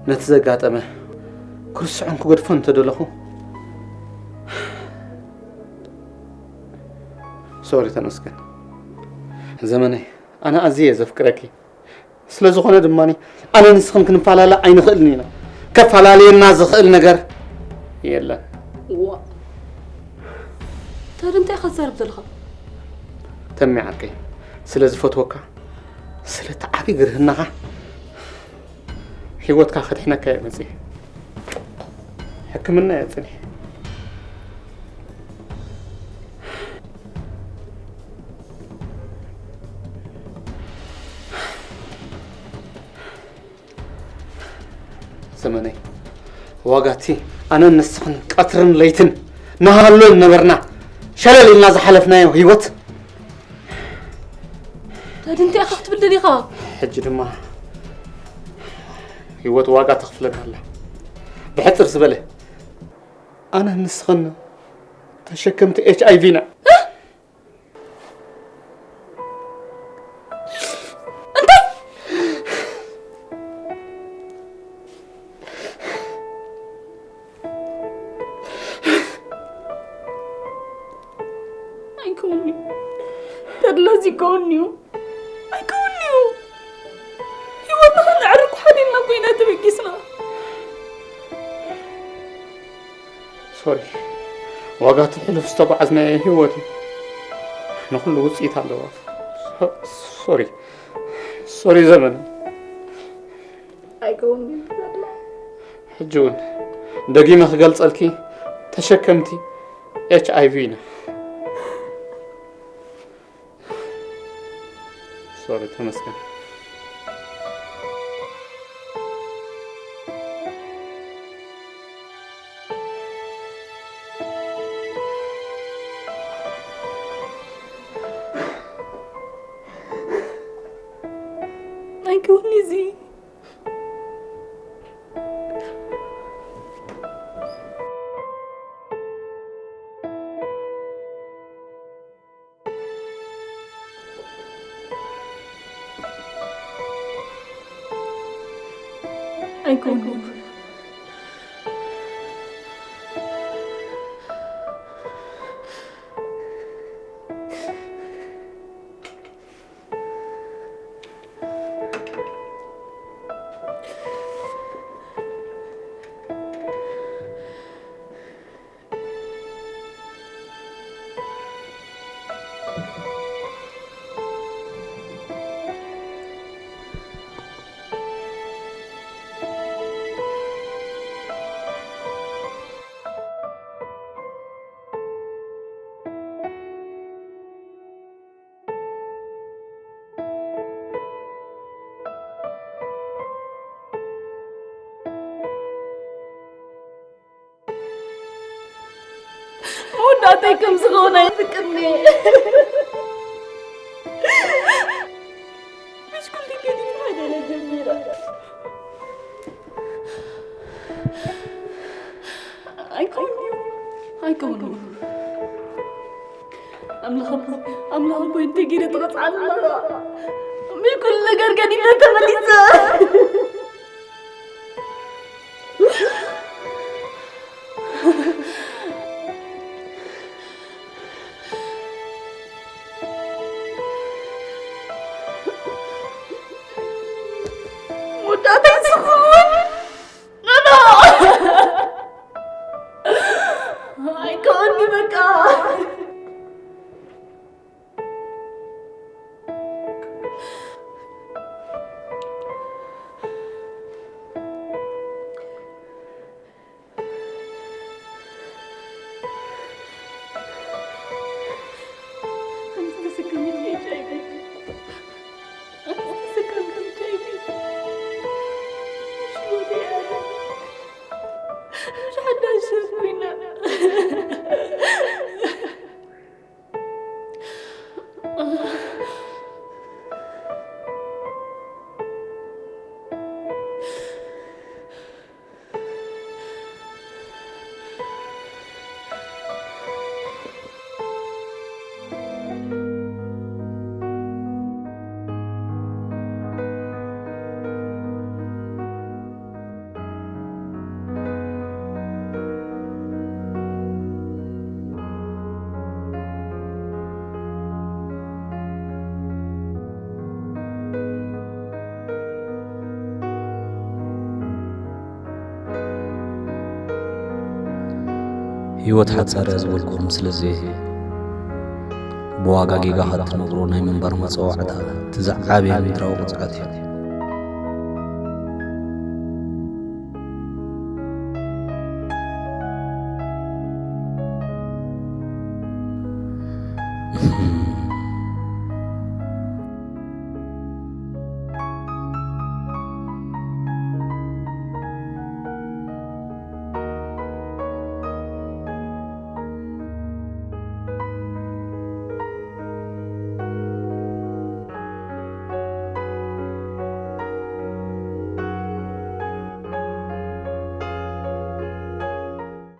ነቲ ዘጋጠመ ክርስዖን ክገድፎን እንተደለኹ፣ ሶሪ ተመስገን። ዘመነይ፣ ኣነ ኣዝየ ዘፍቅረኪ። ስለ ዝኾነ ድማ ኣነ ንስኽን ክንፈላለ ኣይንኽእልን ኢና። ከፈላለየና ዝኽእል ነገር የለን። ዋ፣ ታዲያ እንታይ ኢኻ ትዛረብ ዘለኻ? ተሚ ዓርከይ፣ ስለ ዝፈትወካ፣ ስለቲ ዓቢ ግርህናኻ፣ ህይወትካ ከድሕነካ እየ መጺእ። ሕክምና እየ ጽኒሕ። ዘመነይ፣ ዋጋቲ ኣነን ንስኽን ቀትርን ለይትን ንሃሎ ነበርና፣ ሸለል ኢልና ዝሓለፍናዮ ህይወት። ታዲያ እንታይ ኢኻ ክትብል ደሊኻ? ሕጂ ድማ ህይወት ዋጋ ተኽፍለና ኣላ። ብሕጽር ዝበለ፣ ኣነ ንስኽን ተሸከምቲ ኤች ኣይ ቪ ኢና። እንታይ? ኣይከውን'ዩ። ተድላ እዚ ይከውን'ዩ። ኣይከውን'ዩ። ህይወትና ከነዕርፍ ሓዲግና እኮ ኢና ተበጊስና። ሶሪ። ዋጋ እቲ ሕሉፍ ዝተጓዓዝናዮ ህይወት እዩ። ንኹሉ ውጽኢት ኣለዎ። ሶ-፣ ሶሪ። ሶሪ ዘመን። ኣይከውን'ዩ ተድላ። ሕጂ እውን ደጊመ ክገልጸልኪ፣ ተሸከምቲ ኤች ኣይ ቪ ኢና። ሶሪ፣ ተመስገን። ኣይከውን'ዩ እዚ። ኣይኮነን። መወዳእተይ ከም ዝኸውን ኣይፍቅርን እየ። ብሽኩል ገዲፍ ሓደለ ጀሚራ። ኣይከውን እዩ። ኣይከውን እዩ። ኣምላኽ እኮ፣ ኣምላኽ እኮ እንተ ጊደ ትቐጽዓኒ ኣለዋ። ብኩሉ ነገር ገዲፈ ተመሊሰ። መወዳእተይ ዝኸውን። ኖ፣ ኖ። ኣይከውን'ዩ በቃ። ህይወት ሓጻር እያ ዝበልኩኹም ስለዚ እየ። ብዋጋ ጌጋ ክትነብሩ ናይ ምንባር መጸዋዕታ እቲ ዝዓበየ ምድራዊ ቅጽዓት እዩ።